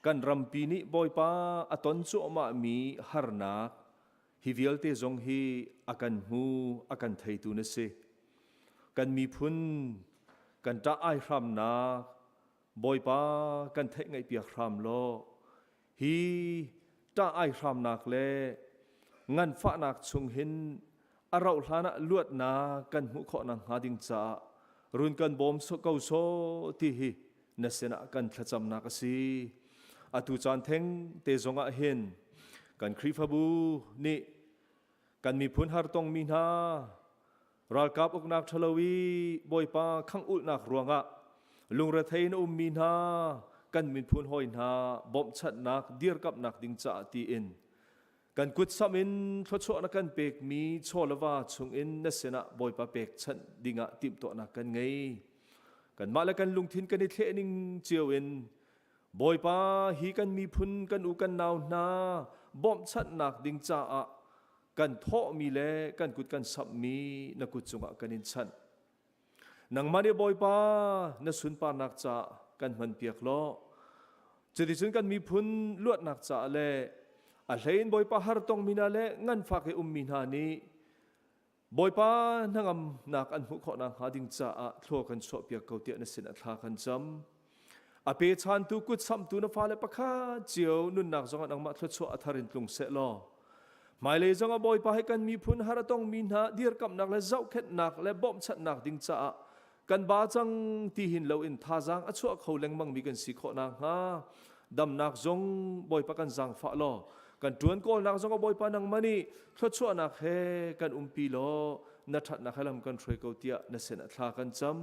kan rampi nih Bawipa a ton cuahmahmi harnak hi vialte zong hi a kan hmu a kan theitu na si. Kan miphun kan ṭah ai hramnak Bawipa kan theih ngaihpiak hram law hi ṭah ai hramnak le nganfahnak chung hin a rauh hlan ah luatnak kan hmuh khawh nakhnga ding caah run kan bawm ko sawh ti hi na sinah kan thlacamnak a si. Atu caan theng te zong ah hin kan Khrihfabu nih kan miphun hartongmi hna Ralkap uknak ṭhalo i Bawipa khangh-ulhnak ruangah lungrethei in a ummi hna kan miphun hawi hna bawmhchanhnak dirkamhnak ding caah tiin kan kut samh in thluachuah na kan pekmi chaw le va chungin na sinah Bawipa pekchanh dingah timhtuahnak kan ngei. Kanmah le kan lungthin kan i thleh ning cio in Bawipa hi kan miphun kan u kan nau hna bawmhchanhnak ding caah kan thawhmi le kan kut kan samhmi na kut cungah kan in chanh. Nangmah nih Bawipa na sunparnak caah kan hmanpiak law cuticun kan miphun luatnak caah le a hlein Bawipa hartongmi hna le nganfak i ummi hna nih Bawipa hnangamnak an hmuh khawh nakhnga ding caah thlua kan chuahpiak ko tiah na sin a thla kan cam. A pe chantu kut samtu na fale pakhat cio nunnak zongah nangmah thluachuah a thar in tlung seh law hmailei zongah Bawipa he kan miphun har a tongmi hna dirkamhnak le zohkhenhnak le bawmhchanhnak ding caah kan ba cang ti hin loin thazaang a chuah kho lengmangmi kan si khawh nakhnga damnak zong Bawipa kan zaangfah law kan ṭuan kawlnak zong Bawipa nangmah nih thluachuahnak he kan umpi law na ṭhatnak he lam kan hruai ko tiah na sin ah thla kan cam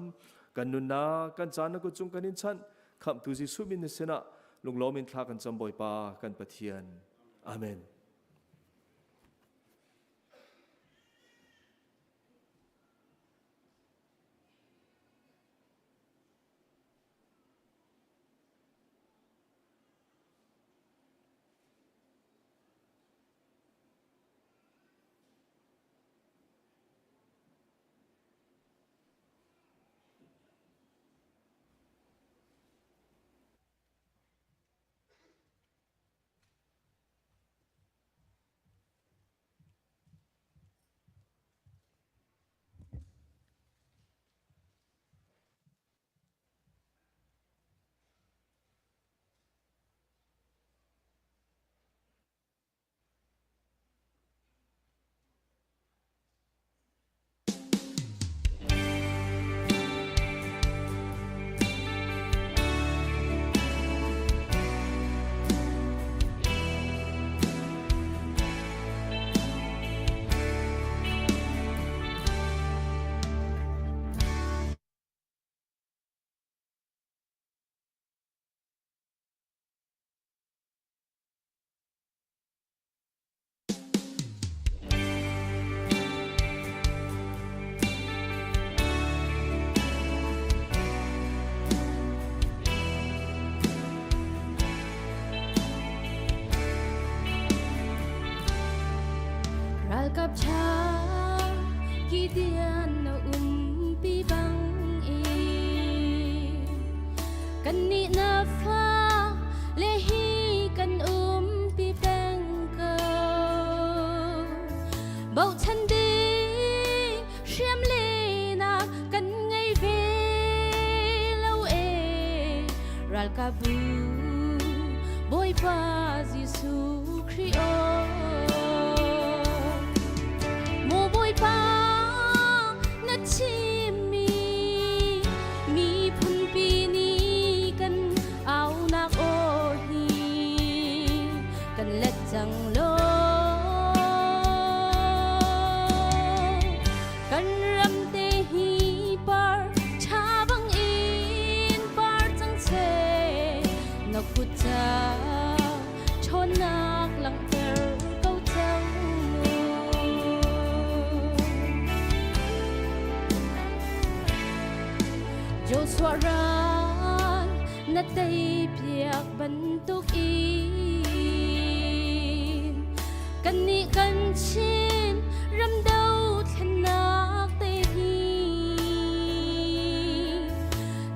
kan nunnak kan caan na kut cung kan in chanh khamhtu Jesuh min na sinah lunglawm in thla kan cam Bawipa kan Pathian amen. Ralkap ṭha Gideon na umpi bang i kannih na fa le hi kan umpi peng ko. Bochan ding hriam lenak kan ngei ve lo e ralkapbu Bawipa Jesuh Khrih aw. Joshua ral na tei piak bantuk in kannih kan Chin ram dothlennak te hi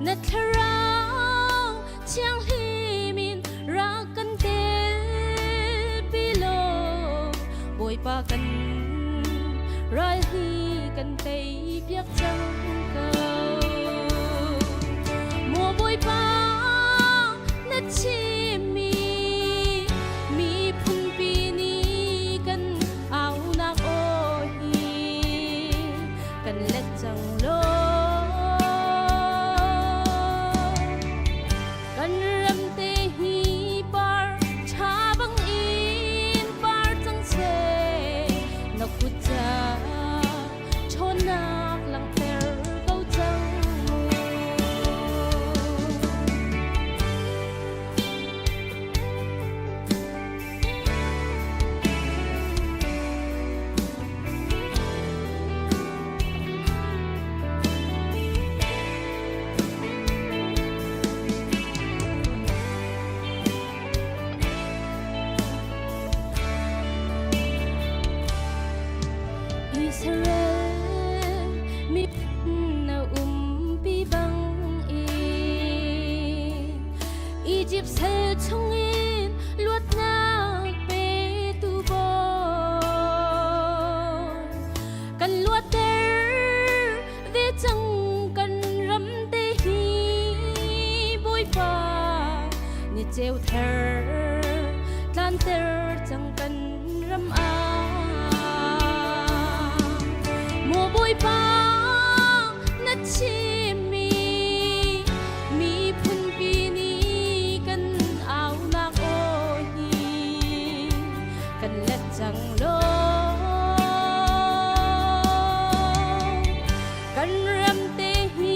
na thlarau thianghlim in rak kan telpi law Bawipa kan ral hi kan tei piak cang ko. Maw Bawipa na chimmi miphunpi nih kan aunak aw hi kan let cang law. Kan ram te hi par ṭha bang in par cang seh na kut ca ṭhawnnak langhter ko cang mu. Israel miphun na umpi bang in Egypt sal chungin luatnak petu Bawi kan luatter ve cang kan ram te hi Bawipa ni ceu ther tlanter cang kan ram ah Maw Bawipa na chimmi miphunpi nih kan aunak aw hi kan let cang law kan ram te hi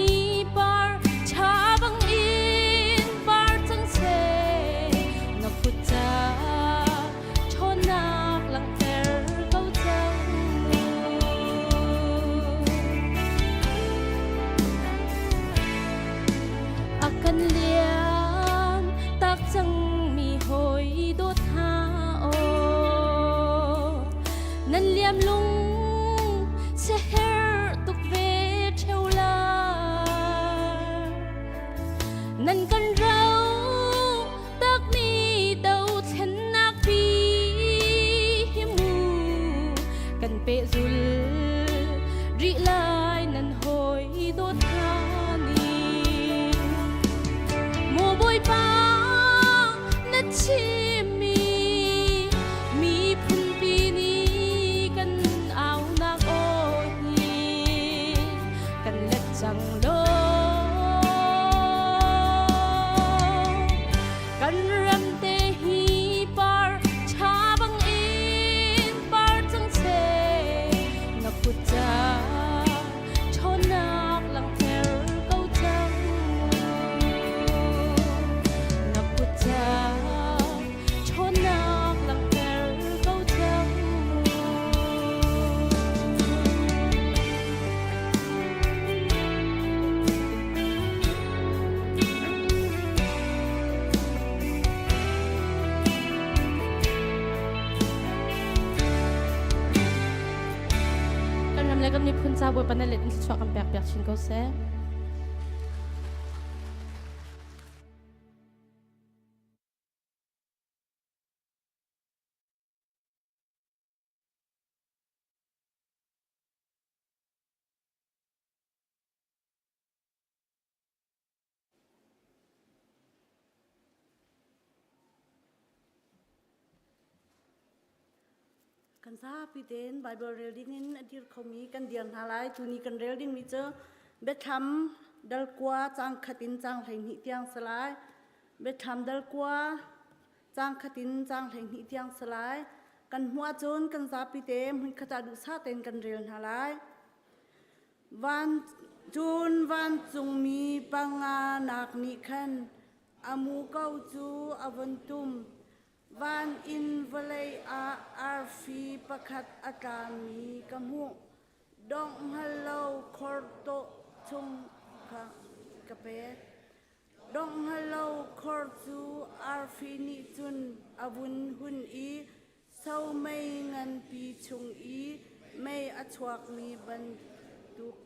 par ṭha bang in par cang seh na kut ca ṭhawnnak langhter ko cang mu. A kan liam tak cangmi hawi dawt hna aw nan liam lung siaherh tuk ve ṭheo lai nan kan ro takmi dothlennak pi hi mu kan pehzul rih lai nan hawi dawt hna nih Maw Bawipa na chimmi miphunpi nih kan aunak aw hi kan let cang law kan ram te hi par ṭha bang in par cang seh na kut ca ṭhawnnak langhter ko cang na kut ca ṭhawnnak langhter ko cang. Kan ram le kan miphun ca Bawipa na let in thluachuah kan pek piak chin ko seh. Kan zapi tein Bible rel ding in a dir khomi kan dir hna lai. Tuni kan rel dingmi cu Biathlam dal kua caang khat in caang 12 tiang si lai. Biathlam dal kua caang khat in caang 12 tiang si lai. Kan hmuh ahcun kan zapi te hmunkhat ah duhsah tein kan rel hna lai. Van, cun vancungmi panganak nih khan a muko cu a vun tum. Van in vawlei ah arfi pakhat a tlami ka hmuh. Dongh hngal lo khor tawh chung kha. ka pek. Dongh hngal lo khor cu arfi nih cun a vun hun i somei nganpi chung i mei a chuakmi bantuk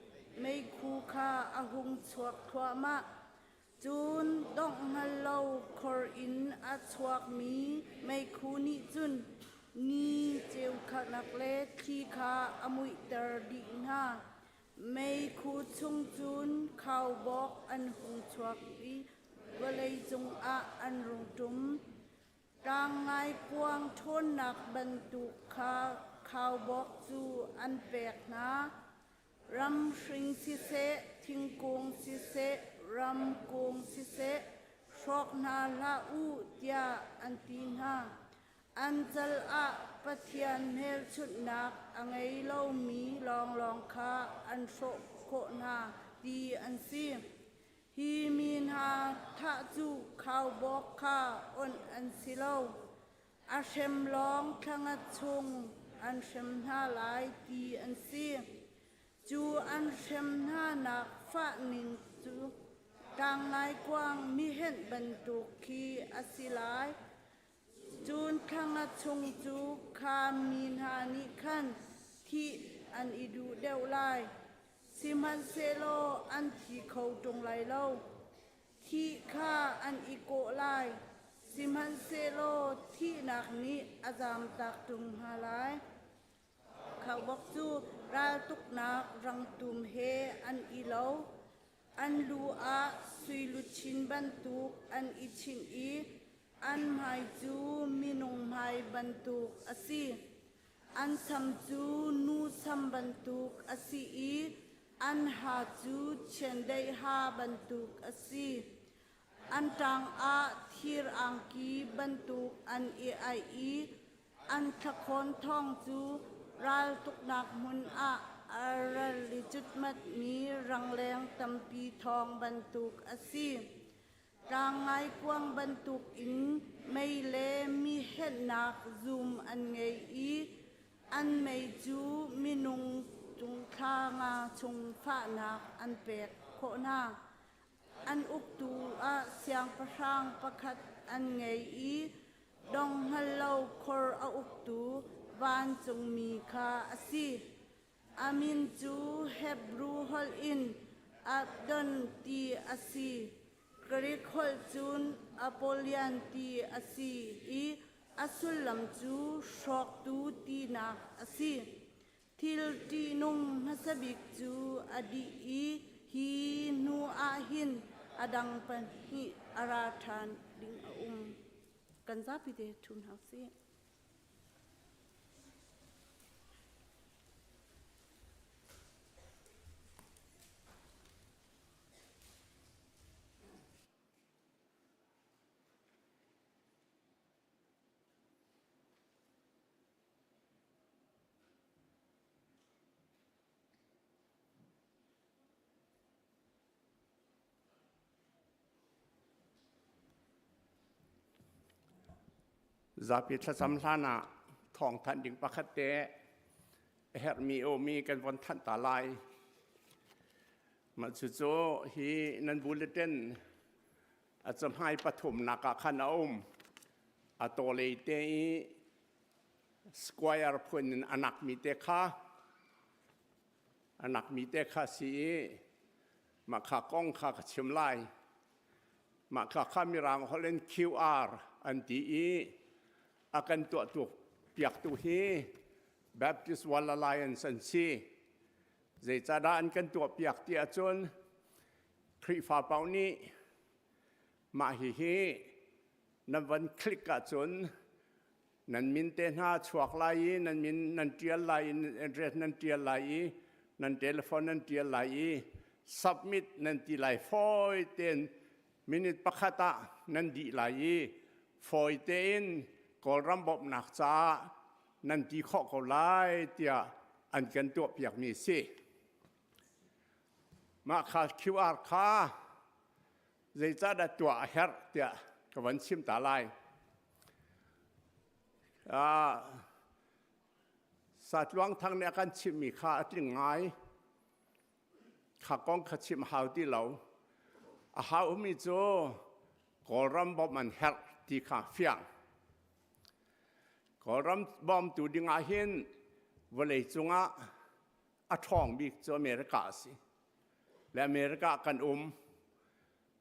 meikhu kha a hung chuak thluahmah. Cun dongh hngal lo khor in a chuakmi meikhu nih cun ni cheukhatnak le thli kha a muihter dih hna. Meikhu chung cun khaubawk an hung chuak i vawlei cungah an rung ṭum. Tlangngaikuang ṭhawnnak bantuk kha khaubawk cu an pek hna. Ramhring siseh, thingkung siseh, ramkung siseh, hrawk hna hlah u tiah an ti hna. An cal ah Pathian hmelchunhnak a ngei lomi lawnglawng kha an hrawh khawh hna ti an si. Hi mi hna thah cu khaubawk kha onh an si lo. A hrem lawng thlangat chung an hrem hna lai ti an si. Cu an hrem hnanak fahning cu tlangngaikuang mihenh bantuk khi a si lai. Cun thlangat chung cu kha mi hna nih khan thih an i duh deuh lai. Sihmanhsehlaw an thi kho ṭung lai lo. Thih kha an i kawh lai, sihmanhsehlaw thihnak nih a zamtak ṭung hna lai. Khaubawk cu raltuknak rangtum he an i lo. An lu ah sui luchin bantuk an i chinh i an hmai cu minung hmai bantuk a si. An sam cu nu sam bantuk a si i an ha cu chiandeih ha bantuk a si. An ṭang ah thir angki bantuk an i aih i an thlakhawn thawng cu raltuknak hmun ah a ral i cutmatmi rangleng tampi thawng bantuk a si. Tlangngaikuang bantukin mei le mi hennak zum an ngei i an mei cu minung cung thla nga chung fahnak an pek khawh hna. An uktu ah siangpahrang pakhat an ngei i dong hngal lo khor a uktu vancungmi kha a si. A min cu Hebru holh in Abdon ti a si. Greek holh cun Apollyon ti a si i a sullam cu hrawktu tinak a si. Thil ṭihnung hmasa bik cu a dih i hi hnu ah hin a dang pahnih a ra ṭhan ding a um. Kan zapi te ṭhu hna usih. Zapi thlacam hlan ah thawngthanh ding pakhat te a herhmi ummi kan von thanh ta lai. Mah cucu hi nan bulletin a cahmai pathumnak ah khan a um. A tawlei te i square phun in a nakmi te kha a nakmi te kha si i mah kha kong kha ka chim lai. Mah kha kha Mirang holh in QR an ti i a kan tuahtu piaktu hi Baptist World Alliance an si. Zeicahdah an kan tuahpiak ti ahcun Khrihfa paoh nih mah hihi nan van click ahcun nan min te hna chuak lai i nan min nan ṭial lai i address nan ṭial lai i nan telephone nan ṭial lai i submit nan ti lai fawi tein minute pakhat ah nan dih lai i fawi tein Kawlram bawmhnak caah nan ti khawh ko lai tiah an kan tuahpiakmi a si. Mah kha QR kha zeicahdah tuah a herh tiah ka van chim ta lai. Satluang Thang nih a kan chimhmi kha a tling ngai. Kha kong kha chim hau ti lo. A haumi cu Kawlram bawmh an herh ti kha fiang. Kawlram bawmtu ding ah hin vawlei cungah a ṭhawng bik cu America a si. Le America kan um.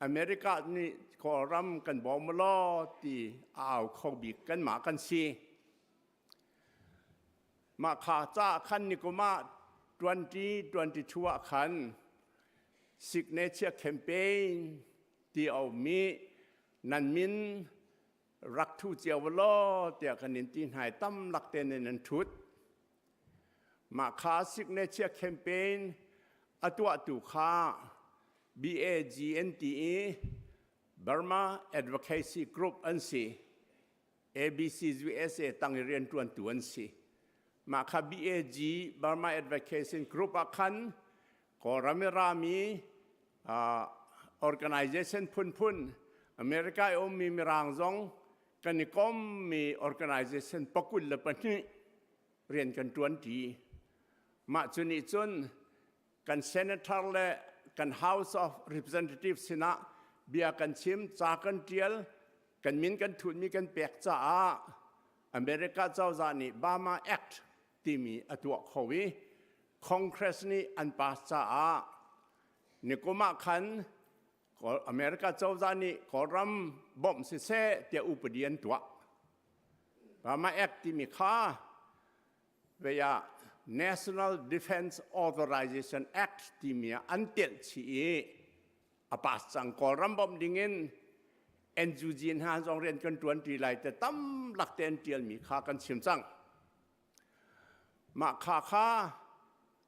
America nih Kawlram kan bawm law ti a au kho bik kanmah kan si. Mah kha ca khan nikum ah 2022 ah khan signature campaign ti a ummi nan min rak thu cio law tiah kan in ti hna i tam lak te in nan thut. Mah kha signature campaign a tuahtu kha BAGNT i Burma Advocacy Group an si. ABC USA tang i rianṭuantu an si. Mah kha BAG Burma Advocacy Group ah khan Kawlram i rami uh, organization phunphun America i ummi Mirang zong kan i kommi organization pakul le pahnih rian kan ṭuanṭi. Mah cu nih cun kan senator le kan House of Representatives sinah bia kan chim, ca kan ṭial, kan min kan thutmi kan pek caah America cozah nih Burma Act timi a tuah kho i Congress nih an pass caah nikum ah khan America cozah nih Kawlram bawmh siseh tiah upadi an tuah. Burma Act timi kha vei ah National Defense Authorization Act timi ah an telh chih i a pass cang. Kawlram bawmh dingin NUG hna zong rian kan ṭuan ṭi lai te tam lak te an ṭialmi kha kan chim cang. Mah kha kha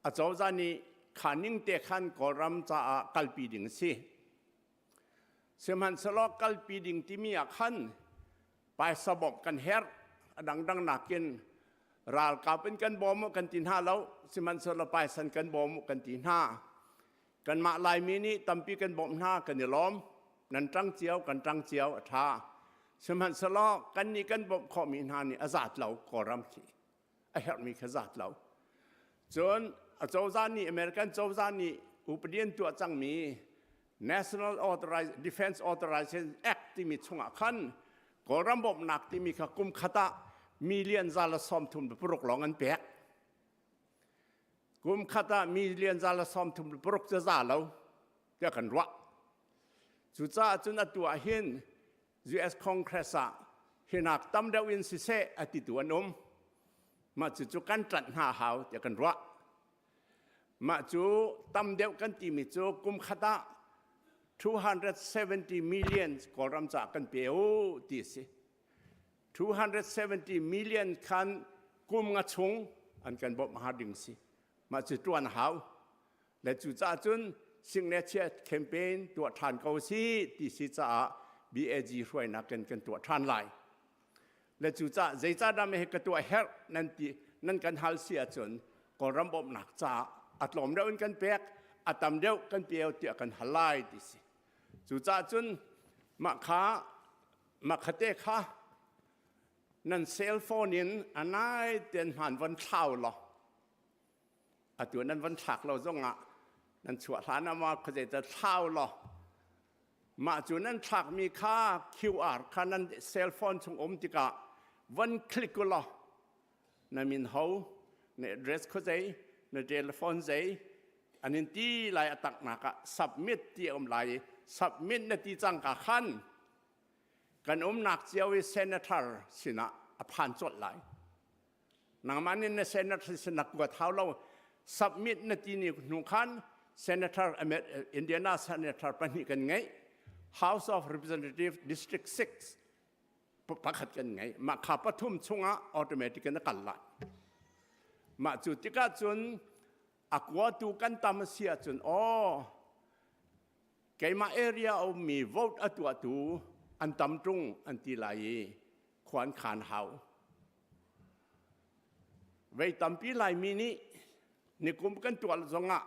a cozah nih kha ning te khan Kawlram caah kalpi ding a si. Sihmanhsehlaw kalpi ding timi ah khan paisa bawmh kan herh a dangdang nakin ralkap in kan bawm u kan ti hna lo sihmanhsehlaw paisan kan bawm u kan ti hna. Kanmah Laimi nih tampi kan bawmh hna kan i lawm. Nan ṭang cio kan ṭang cio a ṭha. Sihmanhsehlaw kannih kan bawmh khawhmi hna nih a zat lo Kawlram khi a herhmi kha zat lo. Cun a cozah nih American cozah nih upadi an tuah cangmi National Authorized Defense Authorization Act timi chungah khan Kawlram bawmhnak timi kha kum khat ah million za le 36 lawng an pek. Kum khat ah million za le 36 cu za lo tiah kan ruah. Cucaah cun atu ah hin US Congress ah hinak tam deuh in siseh a titu an um. Mah cucu kan ṭanh hna hau tiah kan ruah. Mah cu tam deuh kan timi cu kum khat ah 270 million Kawlram caah kan pe u ti a si. 270 million khan kum nga chung an kan bawmh hnga ding si. Mah cu ṭuan hau. Le cucaah cun signature campaign tuah ṭhan ko si ti si caah BAG hruainak in kan tuah ṭhan lai. Le cucaah zeicahdah meh ka tuah herh nan ti nan kan hal si ahcun Kawlram bawmhnak caah a tlawm deuh in kan pek, a tam deuh kan peo tiah kan hal lai ti si. Cucaah cun mah kha mah khate kha nan cell phone in a nai ten hman von thlau law atu nan von thlak lo zongah nan chuah hlan ah ma khuazei ta thlau law mah cu nan thlakmi kha QR kha nan cell phone chung um tikah von click u law na min ho na address khuazei na telephone zei an in ti lai a taknak ah submit ti a um lai i submit na ti cang ka khan kan umnak cio i senator sinah a phan colh lai Nangmah nih na senator sin na kuat hau lo. Submit na ti ni hnu khan senator Indiana senator pahnih kan ngeih. House of Representative District 6 pakhat kan ngei. Mah kha pathum chungah automatic in a kal lai. Mah cu tikah cun a kuatu kan tam a si ahcun aw keimah area a ummi vote a tuahtu an tam ṭung an ti lai i khua an khan hau. Vei tampi Laimi nih nikum kan tuah zongah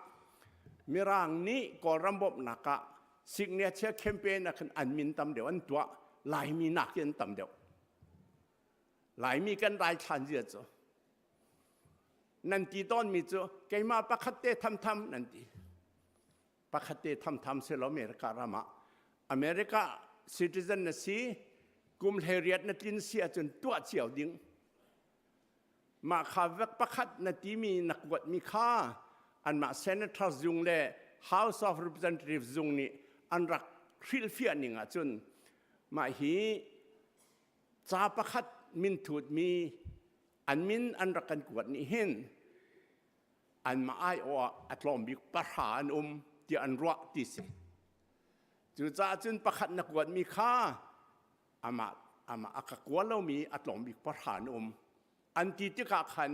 Mirang nih Kawlram bawmhnak ah signature campaign ah khan an min tam deuh an tuah Laimi nakin an tam deuh. Laimi kan raithlan zia cu nan ti tawnmi cu keimah pakhat te thamtham nan ti. Pakhat te thamtham si lo America ram ah. America citizen na si, kum 18 na tlin si ahcun tuah cio ding. Mah kha vek pakhat na timi na kuatmi kha anmah senator zung le House of Representatives zung nih an rak hrilhfiah ning ahcun mah hi ca pakhat minthutmi an min an rak kan kuat nih hin anmah aiawh ah a tlawm bik pahra an um tiah an ruah ti si. Cucaah cun pakhat na kuatmi kha amah amah a ka kua lomi a tlawm bik pahra an um an ti tikah khan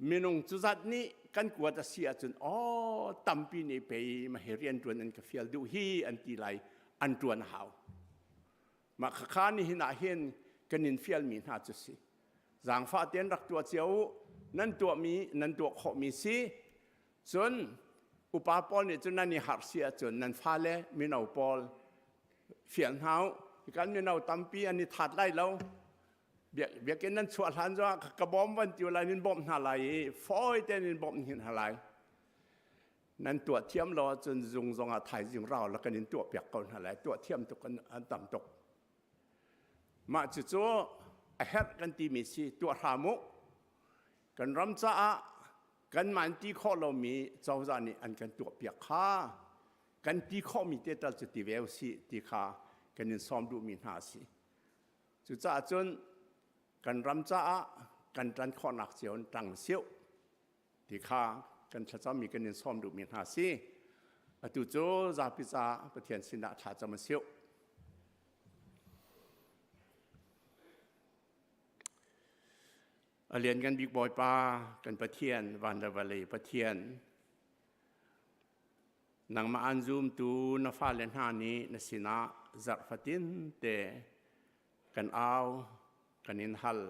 minung cu zat nih kan kuat a si ahcun aw tampi nih pei ma hi rian ṭuan an ka fial duh hi an ti lai an ṭuan a hau. Mah khakha nihin ah hin kan in fialmi hna cu si. Zaangfah tein rak tuah cio u. Nan tuahmi nan tuah khawhmi si. Cun upa pawl nih cun nan i harh si ahcun nan fale mino pawl fial hna u. Kan mino tampi an i that lai lo. Biakinn nan chuah hlan zongah ka bawm van ti lai nin bawmh hna lai i fawi tein in bawmh hna lai. Nan tuah thiam lo ahcun zung zongah thaizing rau la kan in tuah piak ko hna lai. Tuah thiam tuk an tam tuk. Mah cucu a herh kan timi si tuah hram u. Kan ram caah kanmah in ti khawh lomi cozah nih an kan tuah piak kha kan ti khawhmi te tal cu ti ve usih ti kha kan in sawm duhmi hna a si. Cucaah cun kan ram caah kan ṭan khawhnak cio in ṭang siu ti kha kan thlacammi kan in sawm duhmi hna si. Atu cu zapi caah Pathian sinah thlacam a siu. A lianngan bik Bawipa kan Pathian van le vawlei Pathian nangmah an zumtu na fale hna nih na sinah zarh fatin te kan au kan in hal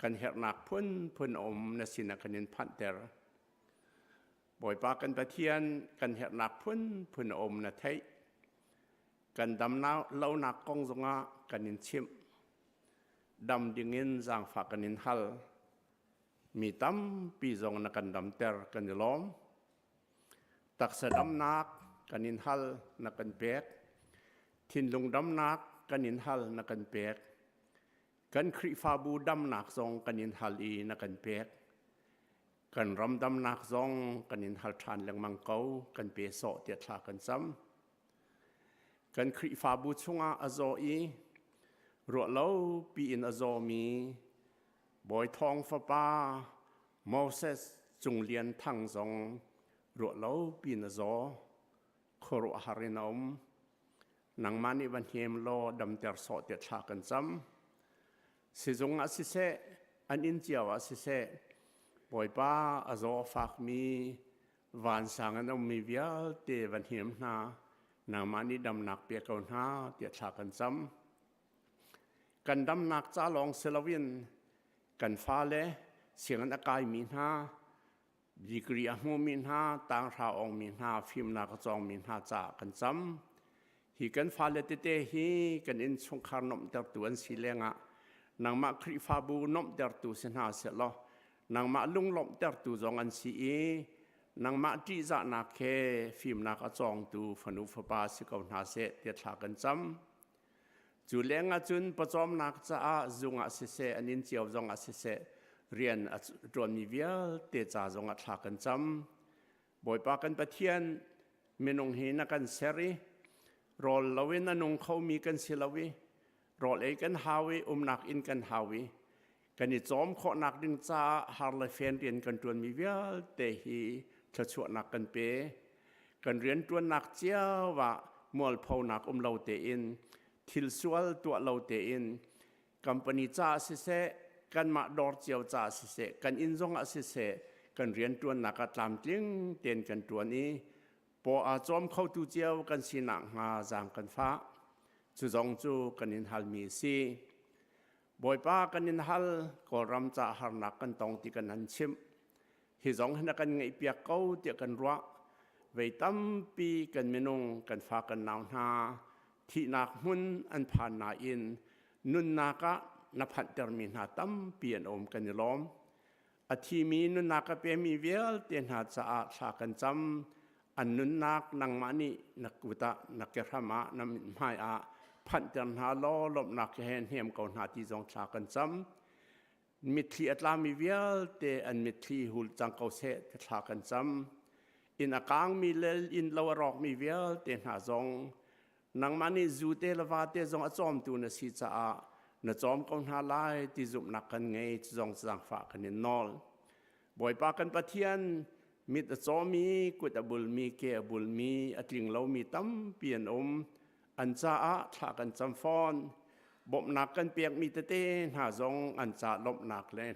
kan herhnak phunphun a um na sinah kan in phanhter Bawipa kan Pathian kan herhnak phunphun a um na theih kan dam lonak kong zongah kan in chimh dam dingin zaangfah kan in hal mi tampi zong na kan damter kan i lawm taksa damnak kan in hal na kan pek thinlung damnak kan in hal na kan pek kan Khrihfabu damnak zong kan in hal i na kan pek kan ram damnak zong kan in hal ṭhan lengmang ko kan pe sawh tiah thla kan cam Kan Khrihfabu chungah a zaw i ruahlo piin a zawmi Bawi Thawng fapa Moses Cung Lian Thang zong ruahlo piin a zaw. Khuaruahhar in a um. Nangmah nih va hnem law damter sawh tiah thla kan cam. Sizung ah siseh, an inn cio ah siseh, Bawipa a zaw a fakmi vansang an ummi vialte van hnem hna nangmah nih damnak pe ko hna tiah thla kan cam kan damnak ca lawng si loin kan fale sianginn a kaimi hna degree a hmumi hna tanghra ongmi hna fimnak a cawngmi hna caah kan cam hi kan fale tete hi kan innchungkhar nuamhtertu an si lengah nangmah Khrihfabu nuamhtertu si hna sehlaw nangmah lunglawmhtertu zong an si i nangmah ṭihzahnak he fimnak a cawngtu fanu fapa si ko hna seh tiah thla kan cam. Cu lengah cun pawcawmnak caah zung ah siseh an inn cio zong ah siseh rian a ṭuanmi vialte ca zong ah thla kan cam. Bawipa kan Pathian minung hi na kan ser i rawl loin a nung khomi kan si lo i rawl ei kan hau i umnak inn kan hau i kan i cawm khawhnak ding caah har le fen rian kan ṭuanmi vialte hi thluachuahnak kan pe. Kan rianṭuannak cio ah mualphonak um lo tein thil sual tuah lo tein company caah siseh kanmah dawr cio caah siseh kan inn zong ah siseh kan rianṭuannak ah tlamtling tein kan ṭuan i paw aa cawm khotu cio kan sinak hnga zaang kan fah. Cu zong cu kan in halmi a si. Bawipa kan in hal Kawlram ca harnak kan tong ti kan han chimh. Hi zong hi na kan ngaihpiak ko tiah kan ruah. Vei tampi kan minung kan fa kan nau hna thihnak hmun an phan nain nunnak ah na phanhtermi hna tampi an um kan i lawm. A thimi nunnak a pemi vialte hna caah thla kan cam. An nunnak nangmah nih na kut ah na kehram ah na mithmai ah phanhter hna law lawmhnak he hnem ko hna ti zong thla kan cam. Mitthli a tlami vialte an mitthli hul cang ko seh ti thla kan cam. Inn a kaangmi le inn lo a rawkmi vialte hna zong nangmah nih zu te le va te zong a cawmtu na si caah na cawm ko hna lai ti zumhnak kan ngei zong zaangfah kan in nawl. Bawipa kan Pathian mit a cawmi, kut a bulmi, ke a bulmi, a tling lomi tampi an um. An caah thla kan cam fawn. Bawmhnak kan pekmi tete hna zong an ca lawmhnak le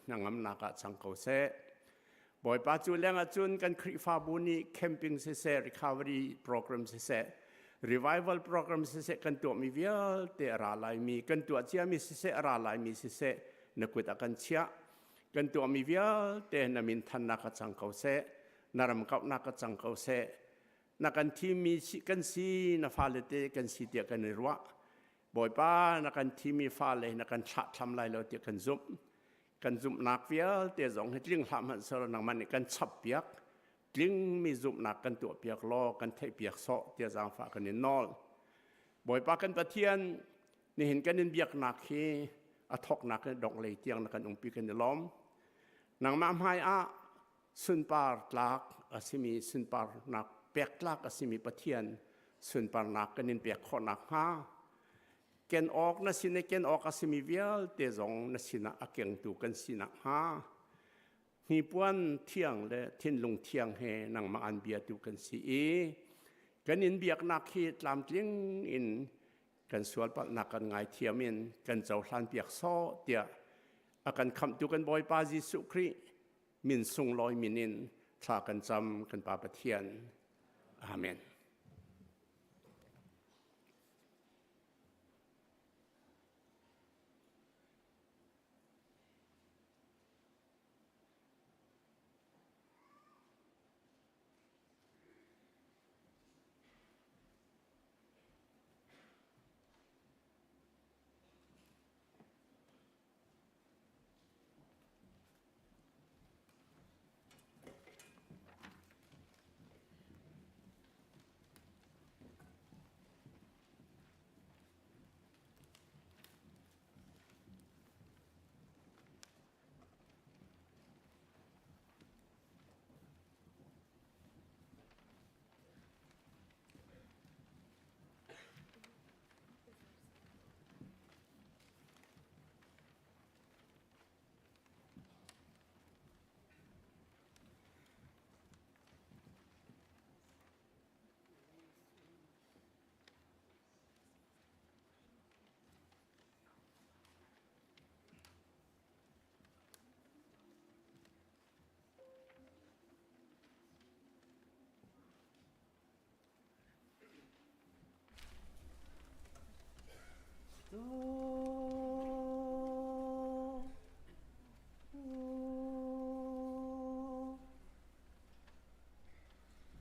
hnangamnak ah cang ko seh. Bawipa cu lengah cun kan Khrihfabu nih camping siseh, recovery program siseh, revival program siseh kan tuahmi vialte a ra laimi, kan tuah ciami siseh, a ra laimi siseh, na kut ah kan chiah. Kan tuahmi vialte na min thannak a cang ko seh, na ram kauhnak a cang ko seh. Na kan thimmi kan si, na fale te kan si tiah kan i ruah. Bawipa na kan thimi fale na kan thlahthlam lai lo tiah kan zumh. Kan zumhnak vialte zong hi tling hlah hmanh selaw nangmah nih kan chap piak. Tlingmi zumhnak kan tuah piak law kan theih piak sawh tiah zaangfah kan in nawl. Bawipa kan Pathian nihin kan in biaknak hi a thawknak in dongh lei tiang na kan umpi kan i lawm. Nangmah hmai ah sunpar tlak a simi sunparnak pek tlak a simi Pathian sunparnak kan in pek khawh nakhnga ken awk na sin i ken awk a simi vialte zong na sinah a kengtu kan si nakhnga hnipuan thiang le thinlung thiang he nangmah an biatu kan si i kan in biaknak hi tlamtling in kan sualpalhnak kan ngaithiam in kan cohlan piak sawh tiah a kan khamhtu kan Bawipa Jesuh Khrih min sunglawi min in thla kan cam kan Pa Pathian. Amen.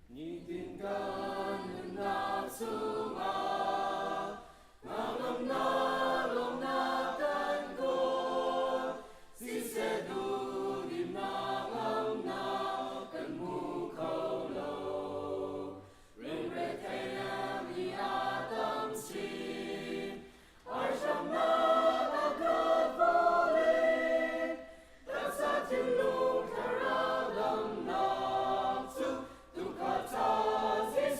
Nitin kan nunnak chungah ngangamnak lawmnak kan kawl siseh duhdimnak ngamnak kan hmu kho lo lungretheihnak nih a tam chin harsatnak a kan vawlei taksa thinlung thlarau damnak cu tuukhal ca Jesuh.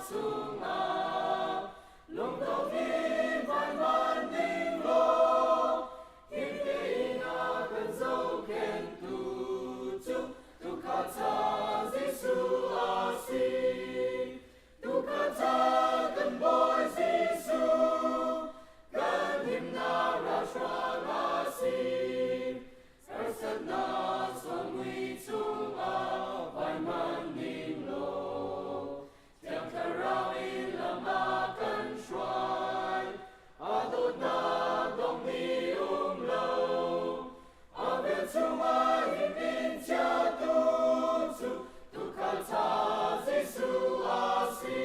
chungah lungdong in vai man ding law him tein a kan zohkhenhtu cu tuukhal ṭha Jesuh a si. Tuukhal ṭha kan Bawi Jesuh, kan himnak ralhrang a si. Harsatnak sualmui chungah vai man ning law, Thiang Thlarau in lam a kan hruai. A dawtnak dong ni um lo, a vel chungah him in chiatu cu tuukhal ṭha Jesuh a si.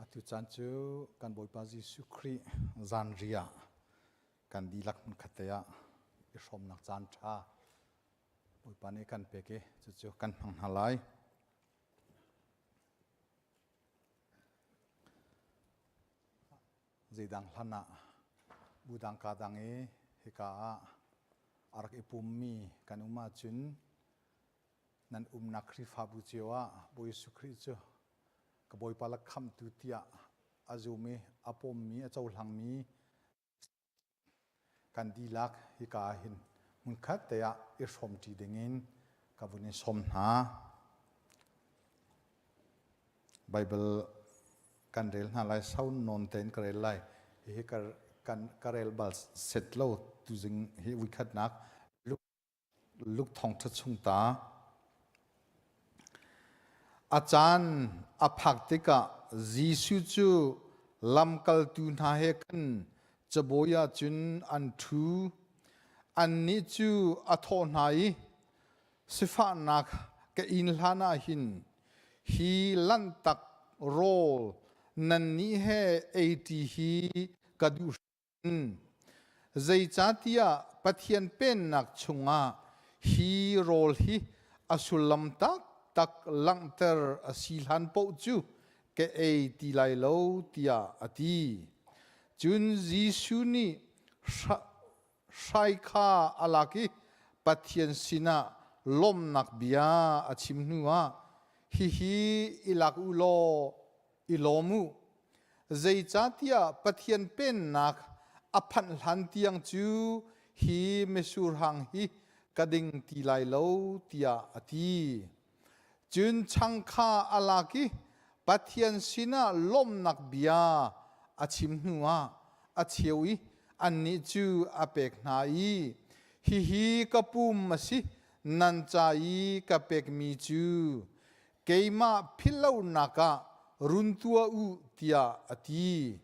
Atu caan cu kan Bawipa Jesuh Khrih zanriah kan dihlak hmunkhat te ah i hrawmnak caan ṭha Bawipa nih kan pek i cucu kan hmang hna lai. Zeidang hlan ah budang ka dang i hika ah a rak i pummi kan um ahcun nan umnak Khrihfabu cio ah Bawi Jesuh Khrih cu ka Bawipa le khamhtu tiah a zum i a pommi a cohlangmi kan dihlak hika ah hin hmunkhat te ah i hrawmṭi dingin ka vun in sawm hna. Bible kan rel hna lai sau nawn tein ka rel lai. Hihi kan ka rel bal set lo tuzing hi vuikhatnak Luke thawngṭha chung ta. A caan a phak tikah Jesuh cu lamkaltu hna he khan cabawi ah cun an ṭhu. Annih cu a thawh hna i, Sifahnak ka inn hlan ah hin hi lanhtak rawl nannih he eiṭi hi ka duh Zeicahtiah Pathian Pennak chungah hi rawl hi a sullam taktak langhter a si hlan paoh cu ka ei ti lai lo tiah a ti. Cun Jesuh nih hrai kha a lak i Pathian sinah lawmhnak bia a chim hnuah hihi i lak u law i lawm u. Zeicahtiah Pathian Pennak a phanh hlan tiang cu hi mitsur hang hi ka ding ti lai lo tiah a ti. Cun chang kha a lak i Pathian sinah lawmhnak bia a chim hnuah a cheu i annih cu a pek hna i, Hihi ka pum a si, nan ca i ka pekmi cu keimah philhlonak ah run tuah u tiah a ti.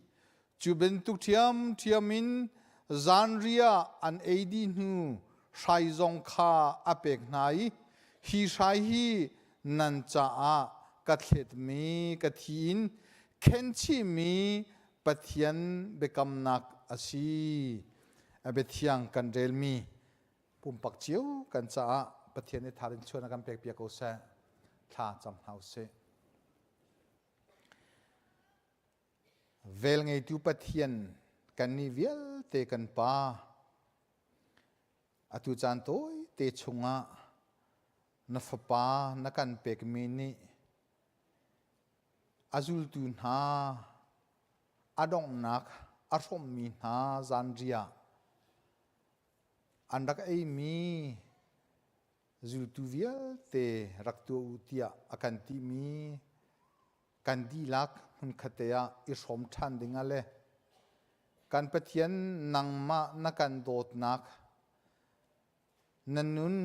Cu bantuk ṭhiamṭhiam in zanriah an ei dih hnu hrai zong kha a pek hna i hi hrai hi nan caah ka thletmi ka thi in khenchihmi Pathian biakamnak a si. A biathiang kan relmi pumpak cio kan caah Pathian nih tharin chuan a kan pek piak ko seh. Thla cam hna usih. Vel ngeitu Pathian kan nih vialte kan pa atu caan tawi te chungah na fapa na kan pekmi nih a zultu hna a donghnak a hrawmmi hna zanriah an rak eimi zultu vialte rak tuah u tiah a kan timi kan dihlak hmunkhat te ah i hrawm ṭhan ding ah le kan Pathian nangmah na kan dawtnak na nun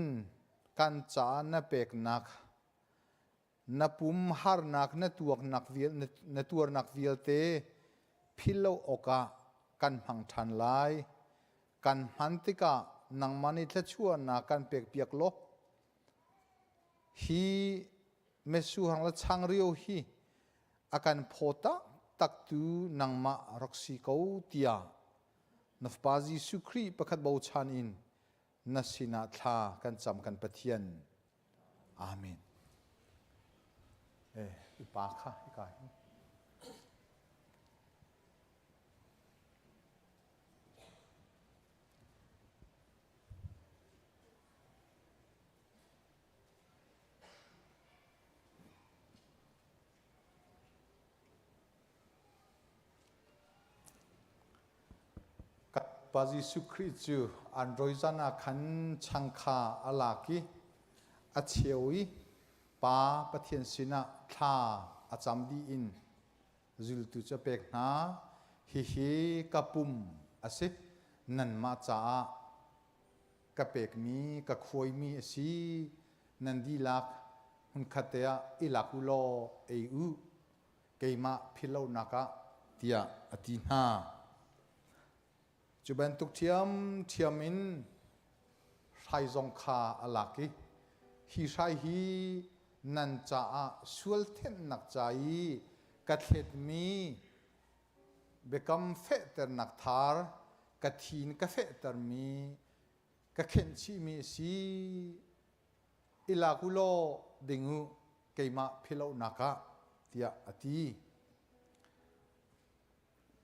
kan caah na peknak na pum harnak na tuaknak vial na tuarnak vialte philh lo awkah kan hmang ṭhan lai. Kan hman tikah nangmah nih thluachuahnak kan pekpiak law hi metsur le changreu hi a kan phaw taktaktu nangmah rak si ko tiah na Fapa Jesuh Khrih pakhat bochan in na sinah thla kan cam kan Pathian. Amen. Eh, upa kha hika hin. Pa Jesuh Khrih cu an roizan ah khan chang kha a lak i a cheu i Pa Pathian sinah thla a cam dih in zultu cu a pek hna. Hihi ka pum a si, nanmah caah ka pekmi, ka khuaimi a si. Nan dihlak hmunkhat te ah i lak u law ei u. Keimah philhlonak ah tiah a ti hna. Cu bantuk ṭhiamṭhiam in hrai zong kha a lak i hi hrai hi nan caah sual thenhnak ca i ka thletmi biakam fehternak thar ka thi in ka fehtermi ka khenh chihmi a si. I lak u law ding u keimah philhlonak ah tiah a ti.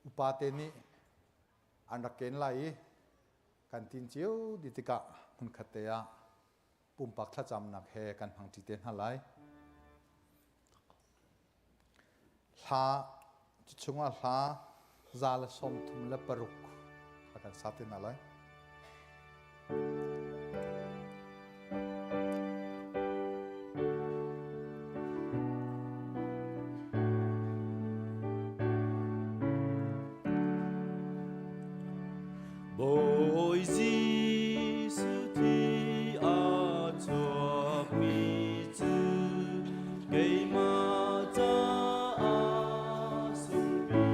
Upate nih an rak ken lai i kan tin cio dih tikah hmunkhat te ah pumpak thlacamnak he kan hmangṭi te hna lai. Hla cu chungah hla 136 kha kan sa te hna lai. Bawi Jesuh thi a chuakmi cu keimah caah sungpi.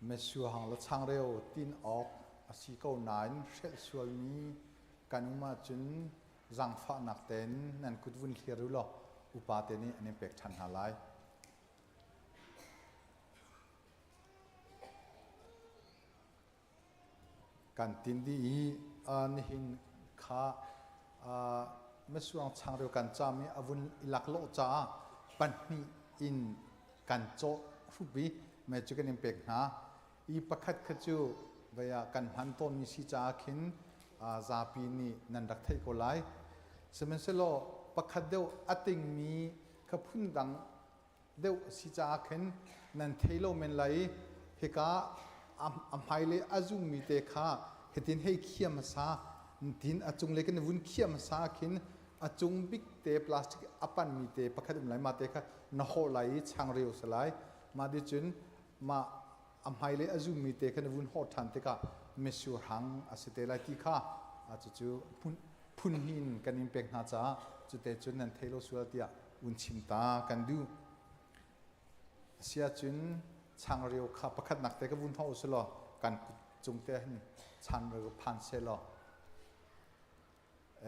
Messiah hang le changreu tin awk a si ko nain hrelh sualmi kan um ahcun zaangfahnak tein nan kut vun thlir u law upa te nih an in pek ṭhan hna lai. Kan tin dih i nihin kha misuang changreu kan cam i a vun i laklawh caah pahnih in kan cawh hrup i mei cu kan in pek hna. I pakhat kha cu vei ah kan hman tawnmi si caah khin zapi nih nan rak theih ko lai. Sihmanhsehlaw pakhat deuh a tingmi kha phundang deuh a si caah khin nan thei lo men lai i hika a hmailei a zummi te kha hitin hei khiam hmasa tin a cunglei kan vun khiam hmasa khin a cung bik te plastic a panmi te pakhat um lai ma te kha na hawh lai i changreu si lai mah ti cun mah a hmailei a zummi te kha na vun hawh ṭhan tikah mitsur hang a si te lai ti kha cucu phun hin kan in pek hna caah cute cun nan thei lo sual tiah un chim ta kan duh. Asiahcun changreu kha pakhatnak te ka vun hawh u law kan kut cung te hin changreu phan seh law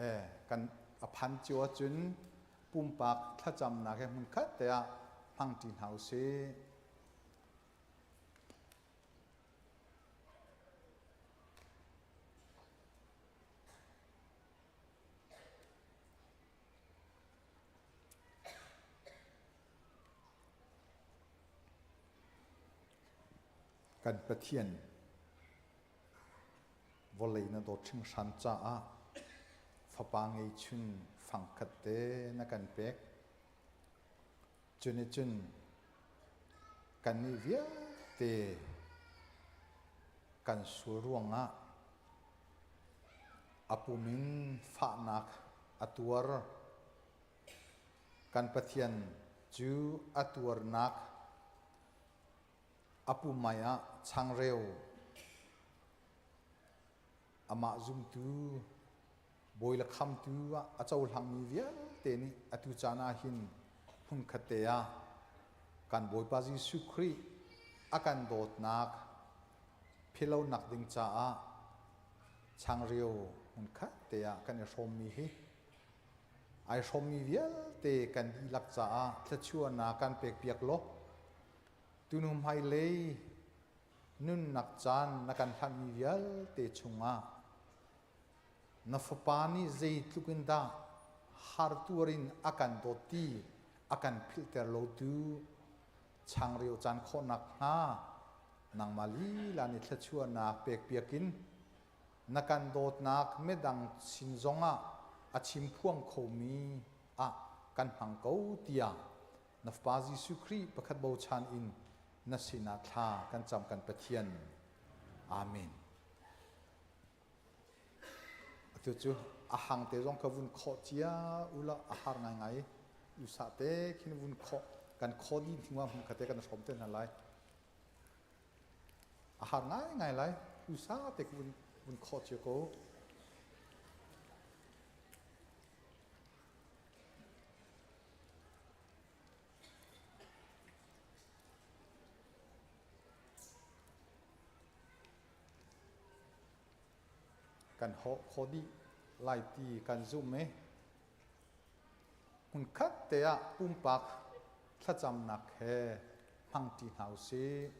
eh kan a phan cio ahcun pumpak thlacamnak he hmunkhat te ah hmangṭi hna u sih. Kan Pathian vawlei na dawt hringhran caah fapa ngeihchun fangkhat te na kan pek. Cunih cun kannih vialte kan sual ruangah a pum in fahnak a tuar. Kan Pathian cu a tuarnak a pumai ah changreu amah zumtu bawi le khamtu ah a cohlangmi vialte nih atu caan ah hin hmunkhat te ah kan Bawipa Jesuh Khrih a kan dawtnak philonak ding caah changreu hmunkhat te ah kan i hrawmmi hi ai hrawmmi vialte kan dihlak caah thluachuahnak kan pekpiak law tunu hmailei nunnak caan na kan hlanhmi vialte chungah na fapa nih zeitluk in dah hartuar in a kan dawt ti a kan philhter lotu changreu caan khawhnak hnga nangmah lila nih thluachuahnak pekpiak in na kan dawtnak midang sin zongah a chimphuang khomi ah kan hmang ko tiah na Fapa Jesuh Khrih pakhat bochan in na sinah thla kan cam kan Pathian. Amen. Atu cu a hang te zong ka vun khawh cia ula a har ngaingai usa te khin vun khawh kan khaw dih hnu ah hmun khat te kan hrawm te hna lai. A har ngaingai lai usa te vun vun khawh cia ko. Kan hawh kho dih lai ti kan zumh i hmunkhat te ah pumpak thlacamnak he hmangṭi hna usih.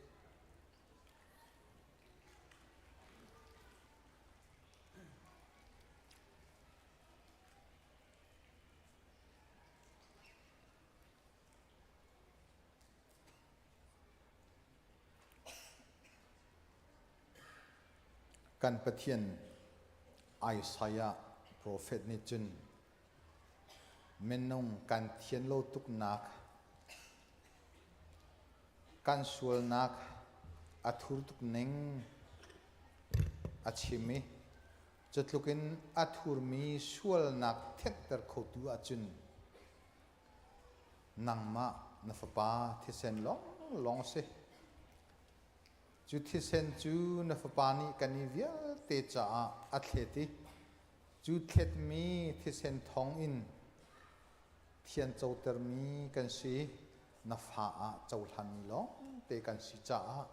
Kan Pathian Isaiah profet nih cun minung kan thian lo tuknak kan sualnak a thur tuk ning a chim i Cutluk in a thurmi sualnak thenhter khotu ahcun nangmah na fapa thisen lawnglawng a si. Cu thisen cu na fapa nih kan i vialte caah a thlet i cu thletmi thisen thawngin thian cotermi kan si, na fa ah cohlanmi lawngte kan si caah.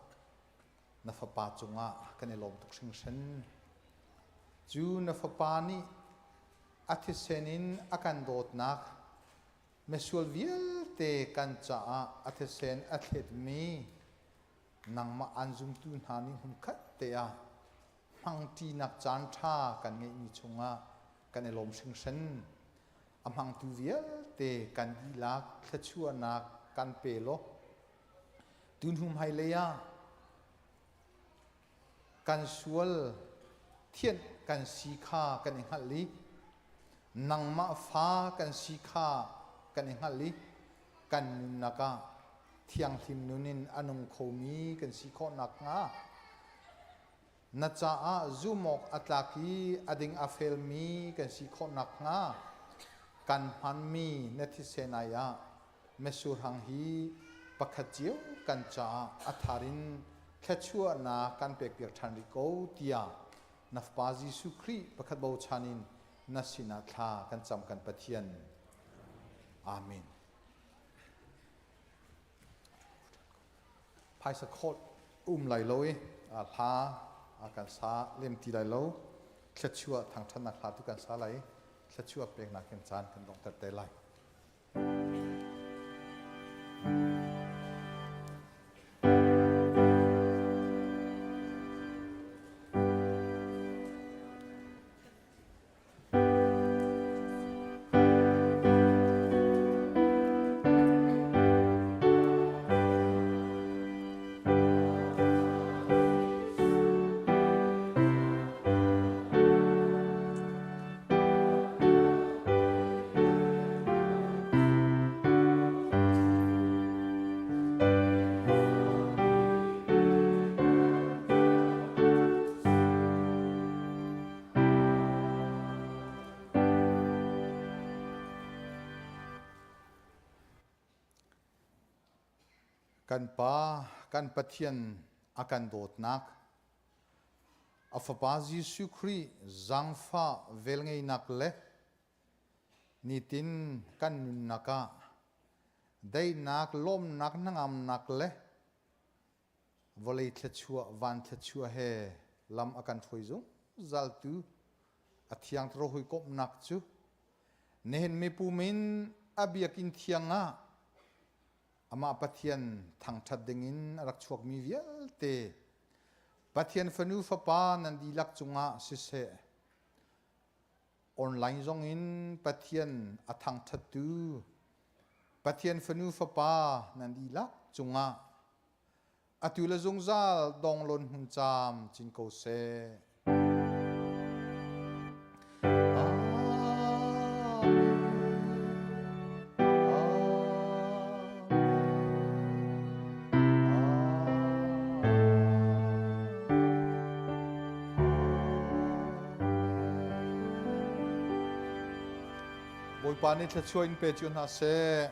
na fapa cungah kan i lawm tuk hringhran. Cu na fapa nih a thisen in a kan dawtnak misual vialte kan caah a thisen a thletmi nangmah aan zumtu hna nih hmunkhat te ah hmangṭinak caan ṭha kan ngeihmi chungah kan i lawm hringhran. A hmangtu vialte kan dihlak thluachuahnak kan pe law tunhnu hmailei ah kan sual thianh kan si kha kan i hngalh i nangmah fa kan si kha kan i hngalh i kan nunnak ah thianghlim nun in a nung khomi kan si khawh nakhnga na caah zumawk a tlak i a ding a felmi kan si khawh nakhnga kan hmanmi na thisen ai ah metsur hang hi pakhat cio kan caah a thar in thluachuahnak kan pekpiak ṭhan rih ko tiah na Fapa Jesuh Khrih pakhat bochan in na sinah thla kan cam kan Pathian. Amen. Phaisa khawt um lai lo i hla kan sa lem ti lai lo. Thluachuah thangṭhatnak hla tu kan sa lai. Thluachuah peknak in caan kan donghter te lai. Kan Pa, kan Pathian a kan dawtnak, a Fapa Jesuh Khrih zaangfah velngeihnak le nitin kan nunnak ah daihnak, lawmnak, hnangamnak le vawlei thluachuah, van thluachuah he lam a kan hruai zungzaltu a thiang thlarau hawikomhnak cu nihin mipum in a biakinn thiang ah amah Pathian thangṭhat dingin a rak chuakmi vialte Pathian fanu fapa nan dihlak cungah siseh online zongin Pathian a thangṭhattu Pathian fanu fapa nan dihlak cungah atu le zungzal donglon hmun caam cin ko seh. Bawipa nih thluachuah in pe cio hna seh.